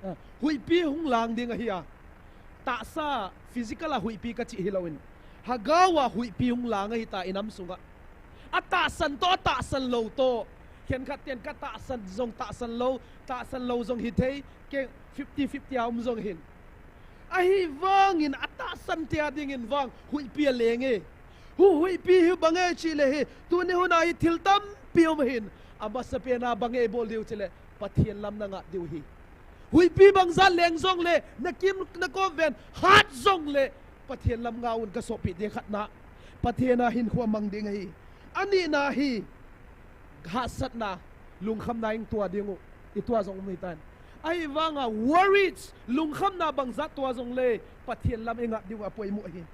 Ah, huipi hung lang ding ahi a. Tahsa physical a huipi kachi hilou in. Hagao a huipi hung lang ahita i nam sunga. Atahsan toh, atahsan lou toh. Khenkhat ten katahsan jong tahsan lou, tahsan lou jong hithei, kei fifty fifty a um jong hin. Ahivangin atahsan te a dingin vang huipi aleng e. Hu huipi hi bang e chih le hi, tuni hun a hi thil tampi um ahin, amasapen a bang e bol diu chih le, Pathen lam na ngat diu hi. Huipi bangzat leng jong le, na kim na kom ven hat jong le, Pathen lam nga un, ka sopite khat na. Pathen a hinkho mang ding ahi. Anina hi, hahsatna, lungkhamna i tua ding u, i tua jong um hitan. Ahivanga worries, lungkhamna bangzat tua jong le, Pathen lam i ngat diu a poimo ahi.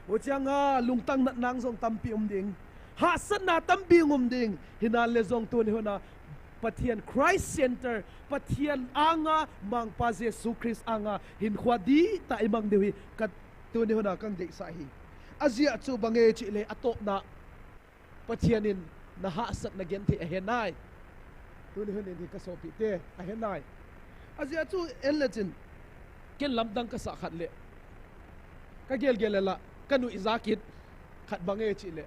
Huchianga lungtang natna jong tampi um ding. Hahsatna tampi um ding. Hinan le jong tuni hun a Pathen Christ Center, Pathen anga Mangpa Jesu Christ anga hinkho dihtah i mang diu hi, ka tuni hun a kang deisah hi. Ajeh chu bang e chih le, atopna Pathen in na hahsatna genthei ahe nai. Tuni hun in hi ka sopite, ahe nai. Ajeh chu en le chin, ken lamdang ka sah khat le, ka gelgel le la, ka nuija kit khat bang e chih le,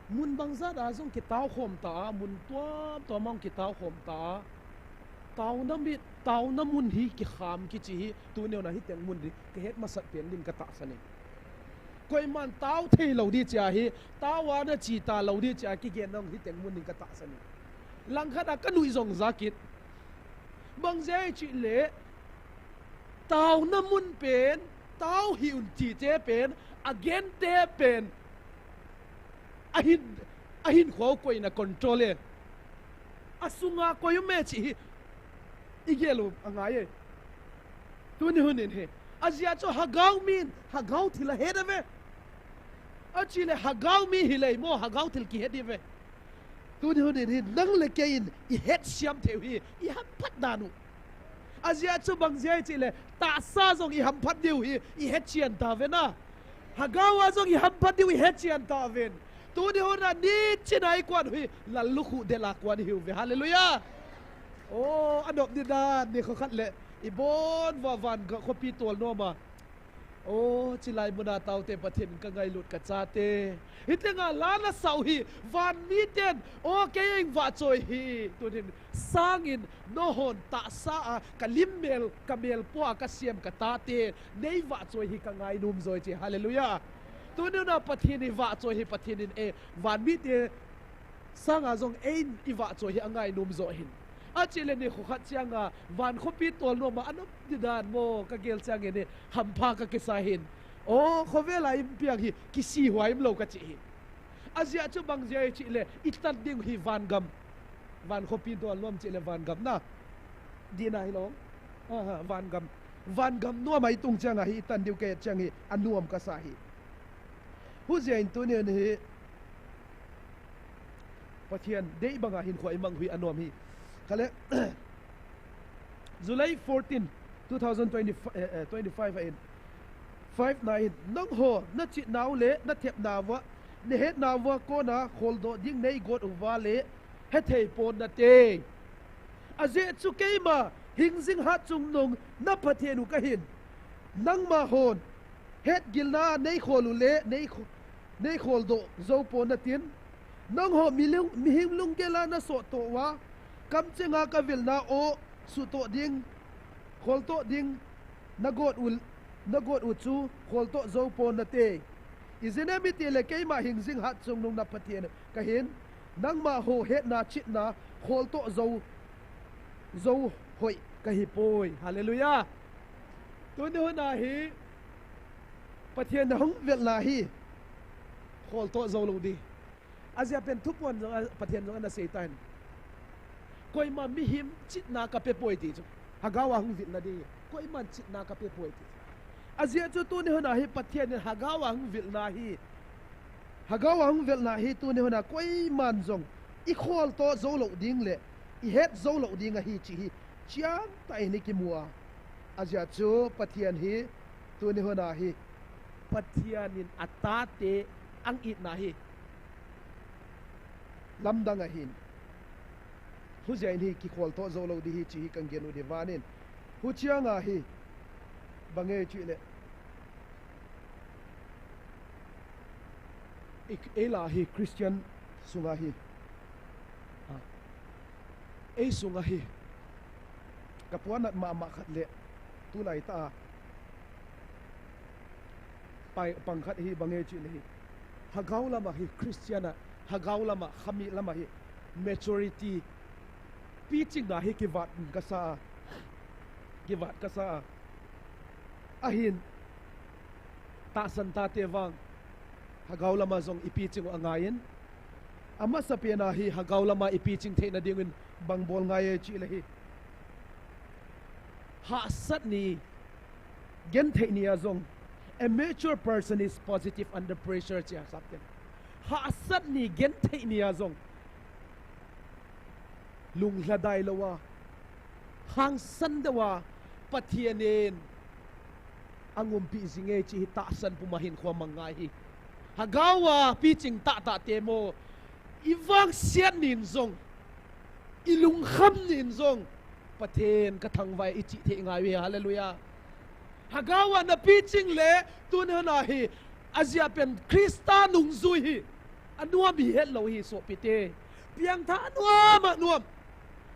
mun bangzat a jong kitao khom ta a, mun tuam tuam a jong kitao khom ta a. Taona mit, taona mun hi kikham kichi hi, tuni hun a hi teng mun hi ka het masat pen din ka tahsan e. Koiman tao thei lou di chia hi, tao a na chi ta lou di chia kigen nong hi teng mun din ka tahsan e. Langkhat a ka nui jong ja kit. Bang jeh chih le, taona mun pen, tao hih un tite pen, agente pen, ahin, ahinkho koina control e. Asunga koi um e chih hi, i gel u angai e. Tuni hun in hi. Ajeh chu Hagao min, Hagao thil ahet uve. Achih le Hagao mi hilei mo, Hagao thil kihet diu ve. Tuni hun in hi nang le kei in i het siam thei u hi, i hamphat dan u. Ajeh chu bang jeh chih le, tahsa jong i hamphat diu hi, i het chian ta uve na. Hagao a jong i hamphat diu, i het chian ta uve. Tuni hun a ni chin a i kuan u hi, lallukhuh del a kuan i hi uve. Hallelujah. O, anop ni dan, nikho khat le, i bon uva van ga khopi tol nom a. O, chilai mun a taote Pathen in ka ngailut ka chate. Hiti nga la na sau hi, van miten, o, kei eng vahchoi hi. Tunin, sangin, nahon tahsa a, ka lim mel, ka mel po a, ka siam ka tate, nei vahchoi hi ka ngainom joi chi. Hallelujah. Tunin a Pathen i vahchoi hi, Pathen in e, van mite, sanga jong ein i vahchoi hi angainom jo hin. Achih le nikho khat chianga van khopi tol nom a anop ni dan mo ka gel chiang in hi hampha ka kisa hin. O, khovel a i piang hi kisi huai um lou ka chi hin. Ajeh chu bang jeh chih le i tan ding hi van gam. Van khopi tol nom chih le van gam na. Dina hilou. Aha, van gam. Van gam nom a i tung chianga hi i tan diu ka et chiang hi anom ka sa hi. Hujeh in tunin hi Pathen dei banga hinkho i mang u hi anom hi. Kale, July fourteen, two thousand twenty, eh, eh, twenty-five a in, five na in, nangho, na chitnau le, na thepnau a, na hetnau a kona kholdoh ding nei got uva le, hethei pon nate. Ajeh chu keima, hingjing hatchungnung, na Pathen u ka hin. Nangma hon, hetgilna nei khol u le, nei kho-, nei kholdoh jou pon natin. Nangho mi lung, mihing lunggel a na sohtoh uva, kamchenga ka vilna o, suhtoh ding, kholtoh ding, na got u, na got u chu, kholtoh jou pon nate. Ijeh inem itile keima hingjing hatchungnung na Pathen ka hin, nangma ho hetna chitna, kholtoh jou, jou hoi ka hi poi. Hallelujah. Tuni hun a hi, Pathen na hung velna hi, kholtoh jou lou di. Ajeh pen thupuan jong, a, Pathen jong ana sei tan. Koima mihem chitna ka pe poi ti chu. Hagao a hung vilna di. Koiman chitna ka pe poi ti. Ajeh chu tuni hun a hi Pathen in Hagao a hung vilna hi. Hagao a hung velna hi tuni hun a koiman jong i kholtoh jou lou ding le i het jou lou ding ahi chi hi. Chiang ta in i kimu a. Ajeh chu Pathen hi tuni hun a hi. Pathen in a tate ang itna hi. Lamdang ahin. Hujeh in hi kikholtoh jou lou di hi chi hi kan gen u di vanin. Huchiang a hi. Bang e chi le. Ei, ei la hi Christian sunga hi. A. Ei sunga hi. Ka puanat mama khat le. Tulai tah a pang khat hi bang e chih le hi, Hagau lama hi Christian a, Hagau lama, khami lama hi maturity, pichingna hi kivat kasa a, kivat kasa a. Ahin, tahsan tate vang Hagau lama jong ipiching u angaiyin, amasapen a hi Hagau lama ipiching theina dingin bang bol ngai e chih le hi, hahsat ni, genthei ni a jong, a mature person is positive under pressure, chia sapten. Hahsat ni, genthei ni a jong, lunglhadai lou a, hangsan deuh a, Pathen in angumpi jing e chih hi tahsan puma hinkho mang ngai hi. Hagau a piching tahtah te mo, ivangsiat nin jong, ilungkham nin jong, Pathen kathangvah e ichih thei ngai uve. Hallelujah. Hagau a napiching le, tuni hun a hi, ajeh a pen Christa nungjui hi anuam ihetlou hi sopite. Piangthah anuam anuam,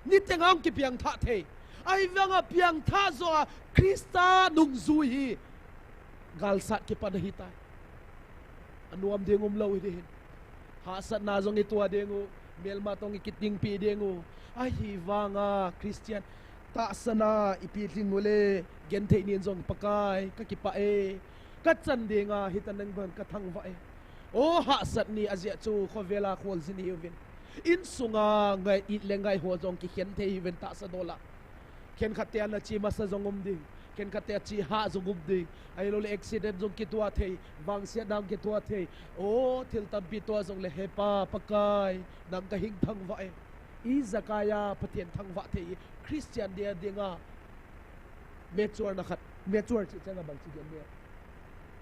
niteng a hung kipiangthah thei. Ahivanga piangthah joh a Christa nungjui hi galsat kipan ahitai. Anuam ding umlou hiding hin. Hahsatna jong itoh ding u, melma toh ikitingpi ding u. Ahivanga Christian tahsan a ipilhing u le, genthei nin jong, Pakai, kakipah e, kachan dinga hitan nang bang kathangvah e. O, hahsat ni ajeh chu khovel a kholjin ihiuvin, insunga ngai it le ngaiho jong kikhen thei ihiuvin tahsa dol a. Khenkhat te a nache masa jong um ding, khenkhat te a che hah jong um ding, ahiloule accident jong kitoh thei, vangsiatna jong kitoh thei. O, thil tampi toh jongle, He Pa, Pakai, nang kahing thangvah e. Ijakai a Pathen thangvah thei hi Christian dia dinga mature na khat, mature chih chang a bang chi gen le,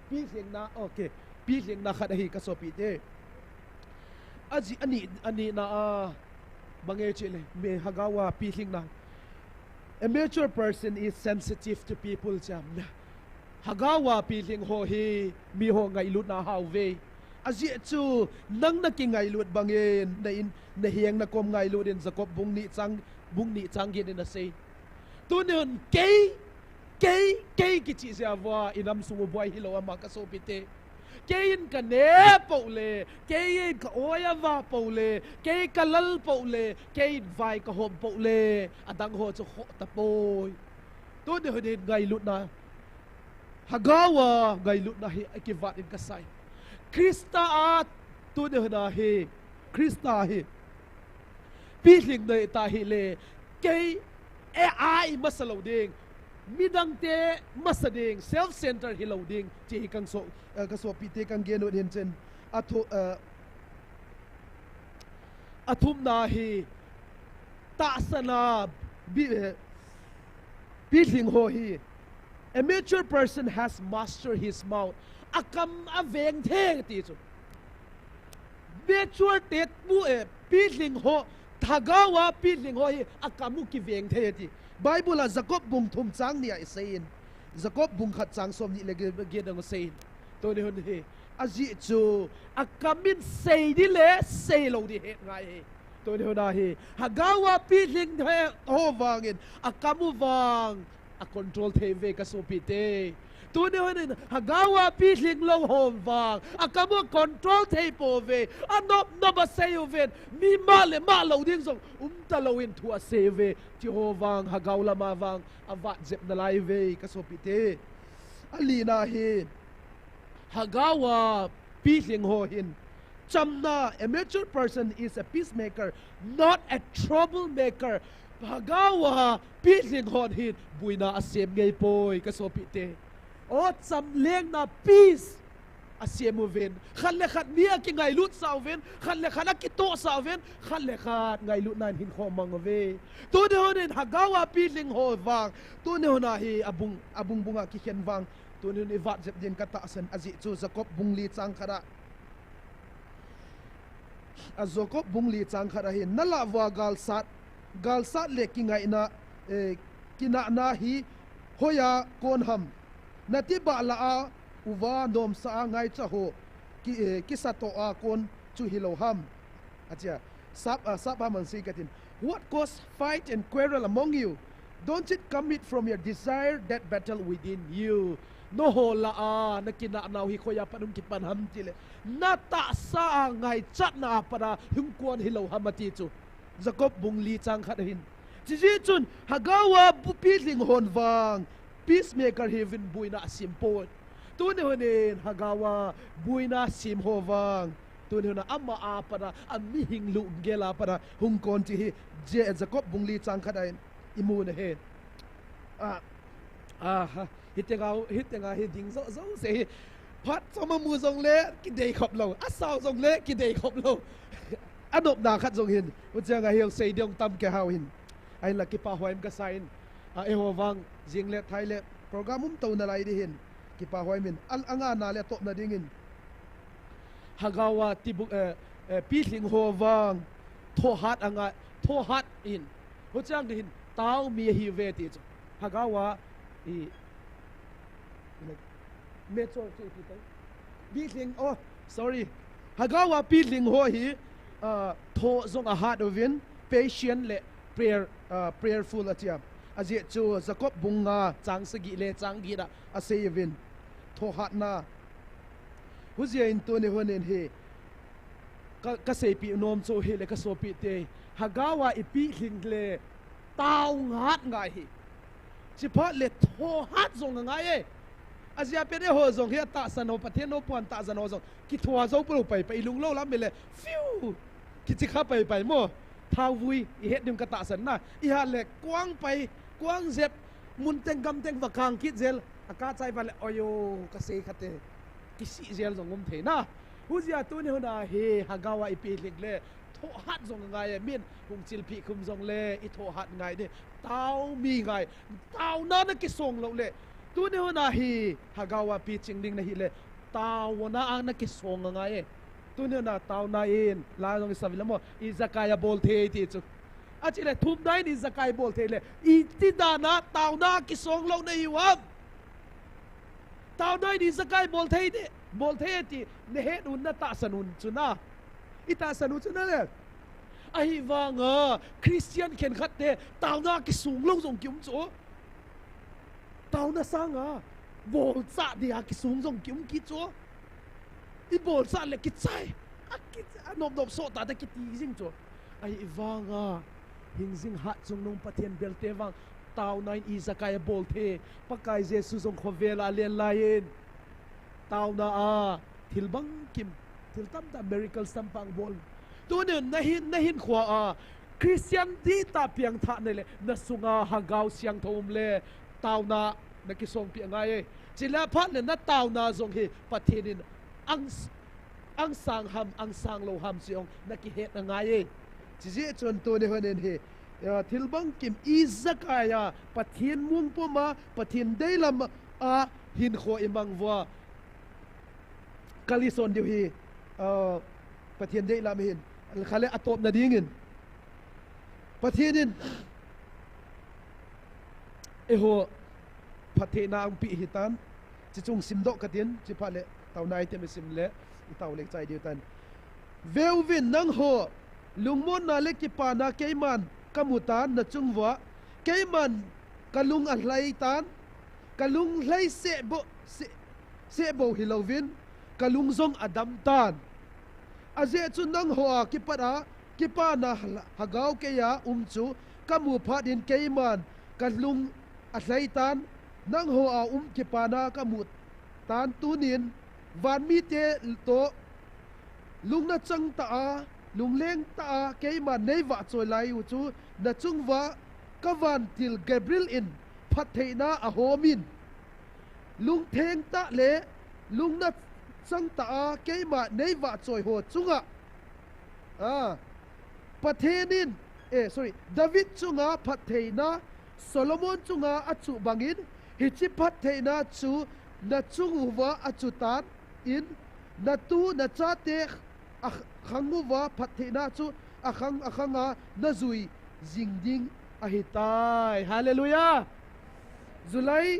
pilhingna, okay, pilhingna khat ahi kasopite. Ajeh, ani, anina a bang e chih le, mi Hagau a pilhingna, a mature person is sensitive to people, chia. Hagau a pilhing ho hi miho ngailutna hao uve. Ajeh chu nang nakingailut bangin, na in, naheng nakom ngailut in, Jacob bung ni chang, bung ni chang get in asei. Tuni hun kei, kei, kei kichih jeh uva inam sung u buai hilou ama kasopite. Kei in kane pou le, kei in ka-oi ava pou le, kei kalal pou le, kei in vai kahom pou le, adang ho chu khoh tapoi. Tuni hun in ngailutna, Hagau a ngailutna hi akivat in kasai. Christa a, tuni hun a hi, Christa hi pilhing nei ta hile, kei, e, a imasa lou ding, midangte masa ding, self-centered hilou ding, chih hi kaso, eh, kasopite kangenu hin chen. Athu, eh, athumna hi, tahsan a bi, eh, pilhing ho hi, a mature person has mastered his mouth. Akam aveng thei ti chu. Mature te mu, eh, pilhing ho, Hagau a pilhing ho hi akam u kiveng thei ti Bible a Jacob bung thum chang ni a iseiyin, Jacob bung khat chang som ni le get, get dang aseiyin. Tuni hun hi, ajeh chu akam in sei di le seilou di het ngai hi. Tuni hun a hi, Hagau a pilhing ho vangin akam u vang acontrol thei uve kasopite. Tuni hun in Hagau a pilhing lou ho vang akam u acontrol thei pouve. Anop nop asei uvin, mi mah le mah lou ding jong umta lou in thu asei uve. Tiho vang Hagau lama vang avat jep nalai uve kasopite. Alina hi, Hagau a pilhing ho hin chamna, a mature person is a peacemaker, not a troublemaker. Hagau a pilhing hon hin buina asem ngei poi kasopite. O, chamlengna, peace asem uvin, khat le khat mi akingailutsah uvin, khat le khat akitohsah uvin, khat le khat ngailutna in hinkho mang uve. Tuni hun in Hagau a pilhing ho vang, tuni hun a hi abung, abung bung a kikhen vang, tuni hun ivat jep din katahsan, ajeh chu Jacob bung li chang khat a, a Jacob bung li chang khat a hin, nalah uva galsat, galsat le kingaina, eh, kinahna hi hoiya kon ham? Natibah lah a uva nomsa a ngaicha ho ki, eh, kisatoh a kon chu hilou ham? Achia, sap, ah, sap a man sei katin. What cause fight and quarrel among you? Don't it come it from your desire that battle within you? Nangho lah a, nakinah nau hi khoiya pat hung kipan ham tile, natahsa a ngaichatna a pat a hung kon hilou ham ati chu. Jacob bung li chang khat ahin. Chijeh chun, Hagau a bu pilhing hon vang, peacemaker hiuvin boina asem poi. Tuni hun in Hagau a boina sem ho vang, tuni hun a ama a pat a, amihing lunggel a pat a hung kon ti hi, Je-, Jacob bung li chang khat a in imu na hi. Ah, ah, ha, hitenga, hitenga hi ding jo, jouse hi. Phat chom a mu jongle, kidei khop lou. Asao jongle, kidei khop lou. Anopna khat jong hin. Huchang a hi sei ding tam kei hao hin. Ahinla kipah huai in kasa in. A, eiho vang, jing le thai le, program um tou nalai di hin. Kipah huai in. Al anga na le topna ding in. Hagau a tibu, eh, eh, pilhing ho vang, thohat anga, thohat in. Huchang di hin, taomi ahiuve ti chu. Hagau a, i, like, mature chu ipi tai. Pilhing, oh, sorry. Hagau a pilhing ho hi, ah, tho jong ahat uvin, patient le prayer, ah, prayerful atia. Ajeh chu Jacob bung nga chang sagi le chang get a asei uvin. Thohatna. Hujeh in tuni hun in hi, ka, kaseipeh nom chu hile kasopite. Hagau a ipilhing le, tao ngat ngai hi. Chiphat le thohat jong angai e. Ajeh a pen eiho jong hi atahsan ho, Pathen ho puan tahsan ho jong. Kithoa jou pulou pai pai, ilung lou lam le. Fiu! Kichi kha pai pai mo. Thaovui, ihet ding katahsan na. Ihat le kuang pai, kuang jep, mun teng gam teng va kang kit jel. Akachai va le, oyo, kasei khate. Kisih jel jong um thei na. Hujeh a tuni hun a hi, Hagau a ipilhing le, thohat jong angai e, min hung chilpeh khum jongle, ithohat ngai di. Taomi ngai, taona nakisong lou le. Tuni hun a hi, Hagau a piching ding nahi le, taona a nakisong angai e. Tuni hun a taona in, la jong isavil a mo, ijakai a bol thei ti chu. Achi le, thumna in ijakai bol thei le, iti dan a taona kisong lou nahiu ham. Taona in ijakai bol thei de, bol thei ti, nahet un natahsan un chu na. Itahsan u chu na le. Ahivang a, Christian khenkhat te, taona kisong lou jong kium chu. Taona sang a, bolchah dia kisong jong kium kit chu. Ibolchah le kichai. A ki, anop nop soh ta ta kiti jing chu. Ahivang a, hingjing hatchungnung Pathen belte vang, taona in ijakai abol thei. Pakai Jesu jong khovel a alen lai in. Taona a, thil bangkim, thil tamtah, miracles tamtah abol. Tunin nahin, nahinkhoa, Christian dihtah piangthah nale, nasunga Hagau Siangthou um le, taona nakisongpi angai e. Chule phat le nataona jong hi Pathen in ang, angsang ham, angsanglou ham jong nakihet angai e. Chijeh chun tuni hun in hi, thil bangkim ijakai a, Pathen mongpum a, Pathen deilam a hinkho imang uva, kalison diu hi, Pathen deilam hin, khat le atopna dingin, Pathen in eiho phattheina ahung peh hitan, chi chung simdoh katin, chuphat le taona item isim le, itao le ichai diu tan. Veuvin, nangho lungmonna le kipana keiman kamutan nachung uva, keiman kalung alhaitan, kalung lhai seh bou, seh, seh bou hilouvin, kalung jong adamtan. Ajeh chu nangho a kipat a, kipana Hagau keiya um chu kamu phat in keiman kalung alhaitan, nangho a um kipana kamutan tunin, vanmite toh lungna changtah a, lunglengtah a keiman neivahchoi lai u chu nachung uva kavantil Gabriel in phattheina ahomin, lungthengtah le lungna changtah a keima neivahchoi ho chunga, a, Pathen in, eh, sorry, David chunga phattheina Solomon chunga achuh bangin, hiche phattheina chu nachung uva achuhtan in, natu nachate akhang uva phattheina chu akhang akhanga najui jing ding ahitai. Hallelujah. July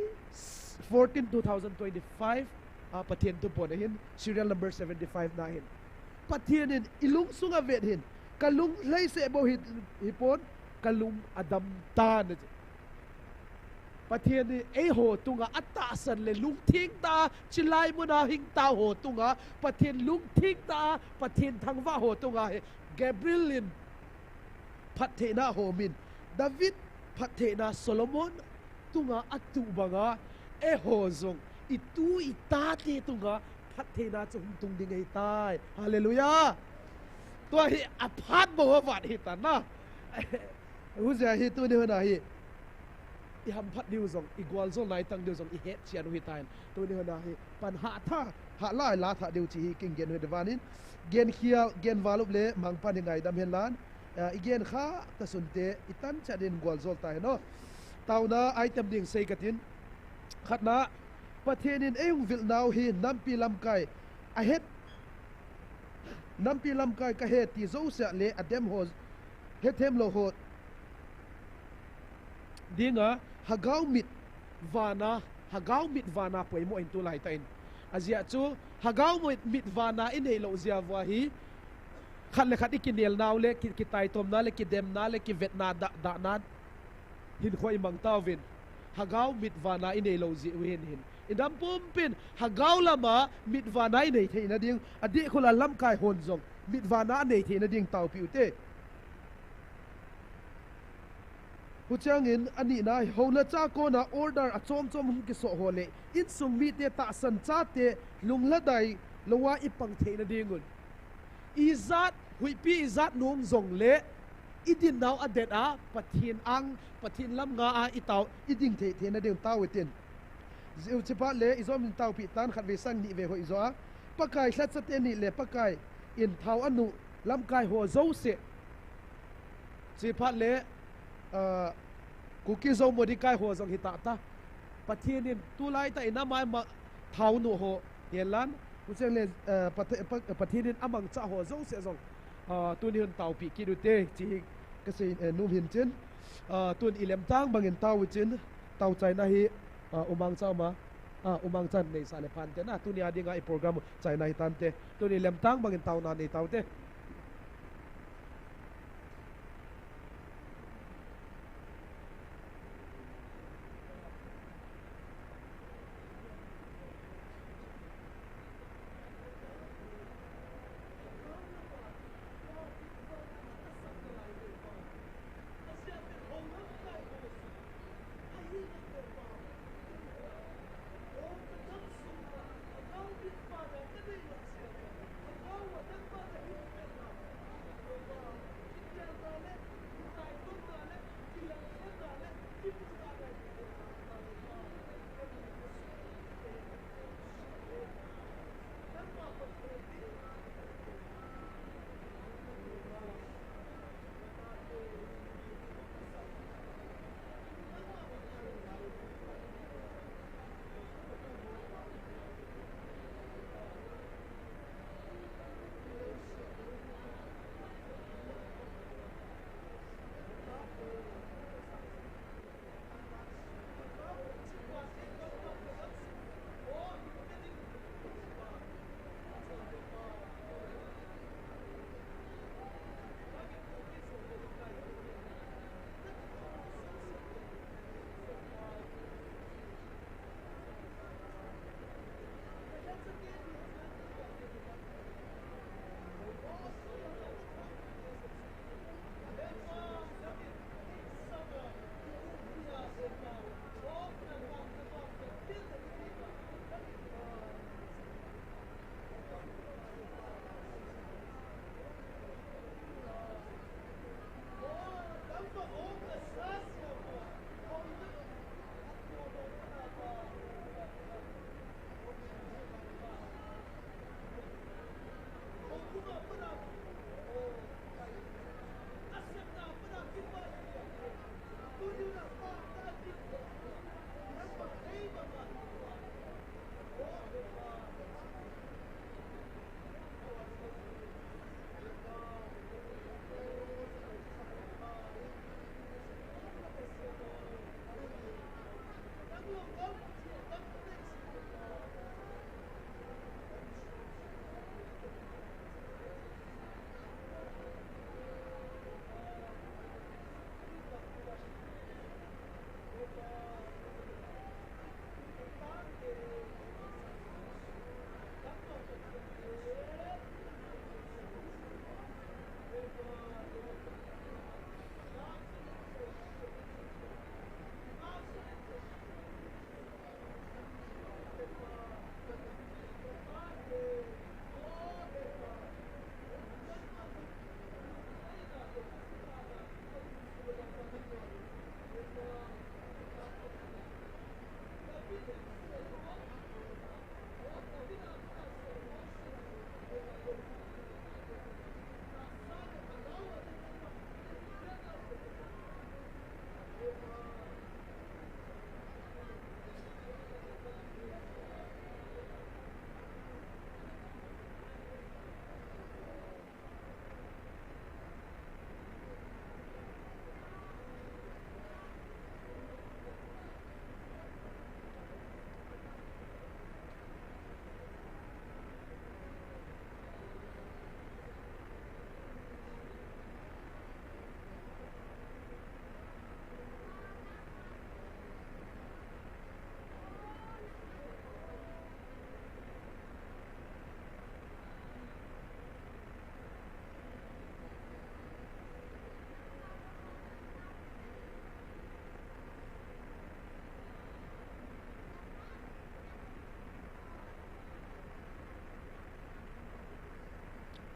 fourteen, two thousand twenty-five, a, Pathen thupon ahin, serial number seventy-five na ahin. Pathen in ilungsunga vet hin, kalung lhai seh bou hi, hipon, kalung adamtan ahi. Pathen in eiho tunga atahsan le lungtheng tah a, chilai muna hing tao ho tunga, Pathen lungtheng tah a, Pathen thangvah ho tunga hi Gabriel in phattheina ahom in, David phattheina Solomon tunga atuh banga, eiho jong itu itate tunga phattheina chu hung tung ding ahitai. Hallelujah. Tua hi aphat bou avat ahitan na. Hijeh a hi tuni hun a hi ihamphat diu jong, igualjol naitang diu jong ihetchen u ahitan. Tuni hun a hi pan hatha, hahlai latha diu chu hi kingen u ahi. Vanin, genkhel, genvalup le mangpan hi ngaidam henlang, ah, igenkhah tasunte, itan chat in gualjol ta hen o. Taona item ding sei katin. Khatna, Pathen in eihung vilnau hi nampi lamkai ahet, nampi lamkai kahe ti jouse le adem ho, hethem lou ho dinga, lhagao mit vana, lhagao mit vana poimo ahin tulai tah in. Ajeh chu, lhagao mit, mit vana inei lou jeh uva hi, khat le khat ikinelnau le, ki, kitaitomna le, kidemna le, kivetna, dah, dahna, hinkho imang tauvin. Lhagao mit vana inei lou jeh u hin hin. Idam pumpin, lhagao lama mit vana inei theina ding, adeh khula lamkai hon jong, mit vana anei theina ding taopeh ute. Huchangin anina, hounacha kona order achom chom hung kisoh ho le, insung mite tahsan chate lunglhadai louva ipang theina dingun. Ijat, huipi ijat nom jongle, idinnau adet a, Pathen ang, Pathen lam nga a itao, iding thei theina ding tao itin. Jiu chiphat le, ijom in taopeh tan khatvei sang nivei hoijo a. Pakai lhacha teni le Pakai in thao anu lamkai ho jouse. Chiphat le, ah, Kuki Zo Modikai ho jong hita ta. Pathen in tulai tah in ama, ama thao nu ho henlang. Hucheng le, ah, Pathe-, Pa-, Pathen in amangcha ho jouse jong, ah, tuni hun taopeh kit ute, chu hi kasei, eh, nom hin chin. Ah, tun ilemtang bangin tao uchin, tao chaina hi, ah, umangcha ma, ah, umangchan neisah le phante na, tunia dinga i program chaina hitante, tun ilemtang bangin taona nei taute.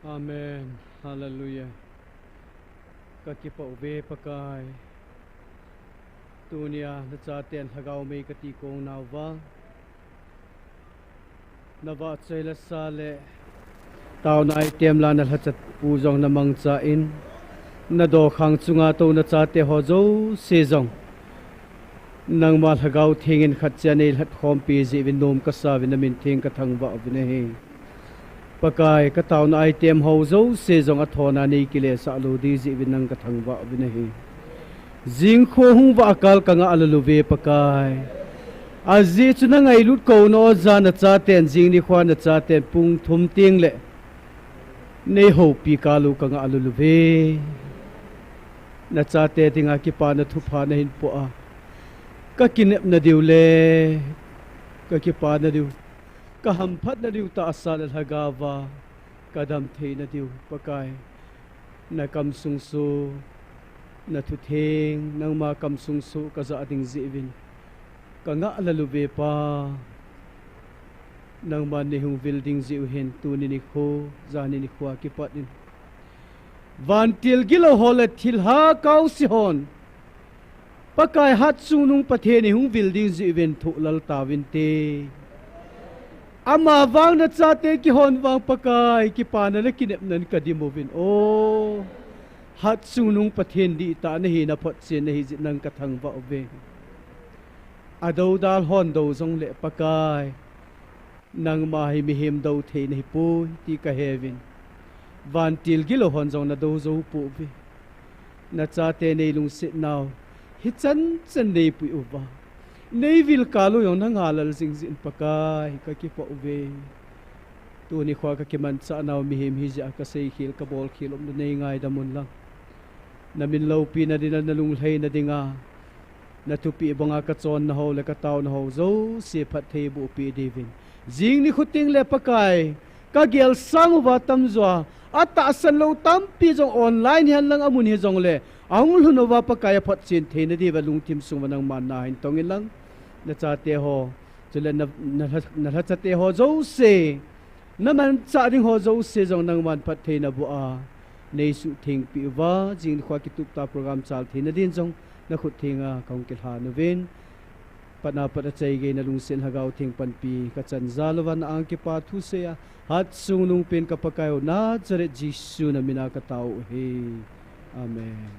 Amen. Hallelujah. Ka kipah uve Pakai. Tunia na chaten lhagao mei ka ti kong nauva, na vahchoi le sa le taona item la na lhacha pu jong na mangcha in, na dokhang chunga tou na chate ho jouse jong nangma lhagao theng in khat cha nei lhat khompi jeh uvin nom ka sa uvin na min theng ka thangvah uvin ahi. Pakai, ka taona item ho jouse jong a thona nei kile sah lou di jeh uvin nang ka thangvah uvin ahi. Jing kho hung vah kal ka ngah lou lou ve Pakai. Ajeh chu na ngailut kou na o ja na chaten jing nikho a na chaten pung thum teng le nei houpi kal u ka ngah lou lou ve. Na chate dinga kipana thupha na hin po a, ka kinepna diu le ka kipana diu, ka hamphatna diu tahsa le lhagao va ka dam theina diu Pakai, na kamsung soh, na thutheng, nangma kamsung soh ka jah ding jeh uvin ka ngah lou lou ve Pa. Nangman nei hung vil ding jeh u hin tuni nikho, jani nikho a kipat in vantil gilou ho le thilha kaose hon Pakai, hatchungnung Pathen in hung vil ding jeh uvin thoh lal tauvinte. Ama vang na chate kihon vang Pakai, kipana le kinepnan ka dim uvin. O, hatchungnung Pathen dihtah na hina photchen na hi jeh in nang ka thangvah uve. Adoudal hon dou jongle Pakai, nangma hi mihem dou thei na hipoi ti ka he uvin. Vantil gilou hon jong na dou jou pouve. Na chate nei lungset nau hichan chan nei pui uva, nei vil kal u jong na ngah lal jing jeh in Pakai ka kipah uve. Tuni kho a ka kimanchah nau mihem hi jeh a ka seikhel ka bolkhel um le nei ngaidam un lang. Na min loupina dinga, na lunglhaina dinga, na thupeh banga ka chonna ho le ka taona ho jouse phattheiboh peh diuvin. Jing nikho teng le Pakai, ka gel sang uva tamjo a, atahsan lou tampi jong online hihen lang amun hijongle, ahung lhun uva Pakai aphotchen theina diuva lungthim sung uva nangman na hin tong in lang. Na chate ho, chule na, na, na lhachate ho jouse, na manchah ding ho jouse jong nangman phattheina boh a, nei suhtheng peh uva, jing nikho a kitup tah program chal theina din jong na khut thenga ka hung kilhan uvin. Patna pat achaigei na lungset lhagao theng panpi ka chan jal uva na ang kipa thusei a, hatchungnung pen ka Pakai u Nazareth Jesu na min a ka tao u ahi. Amen.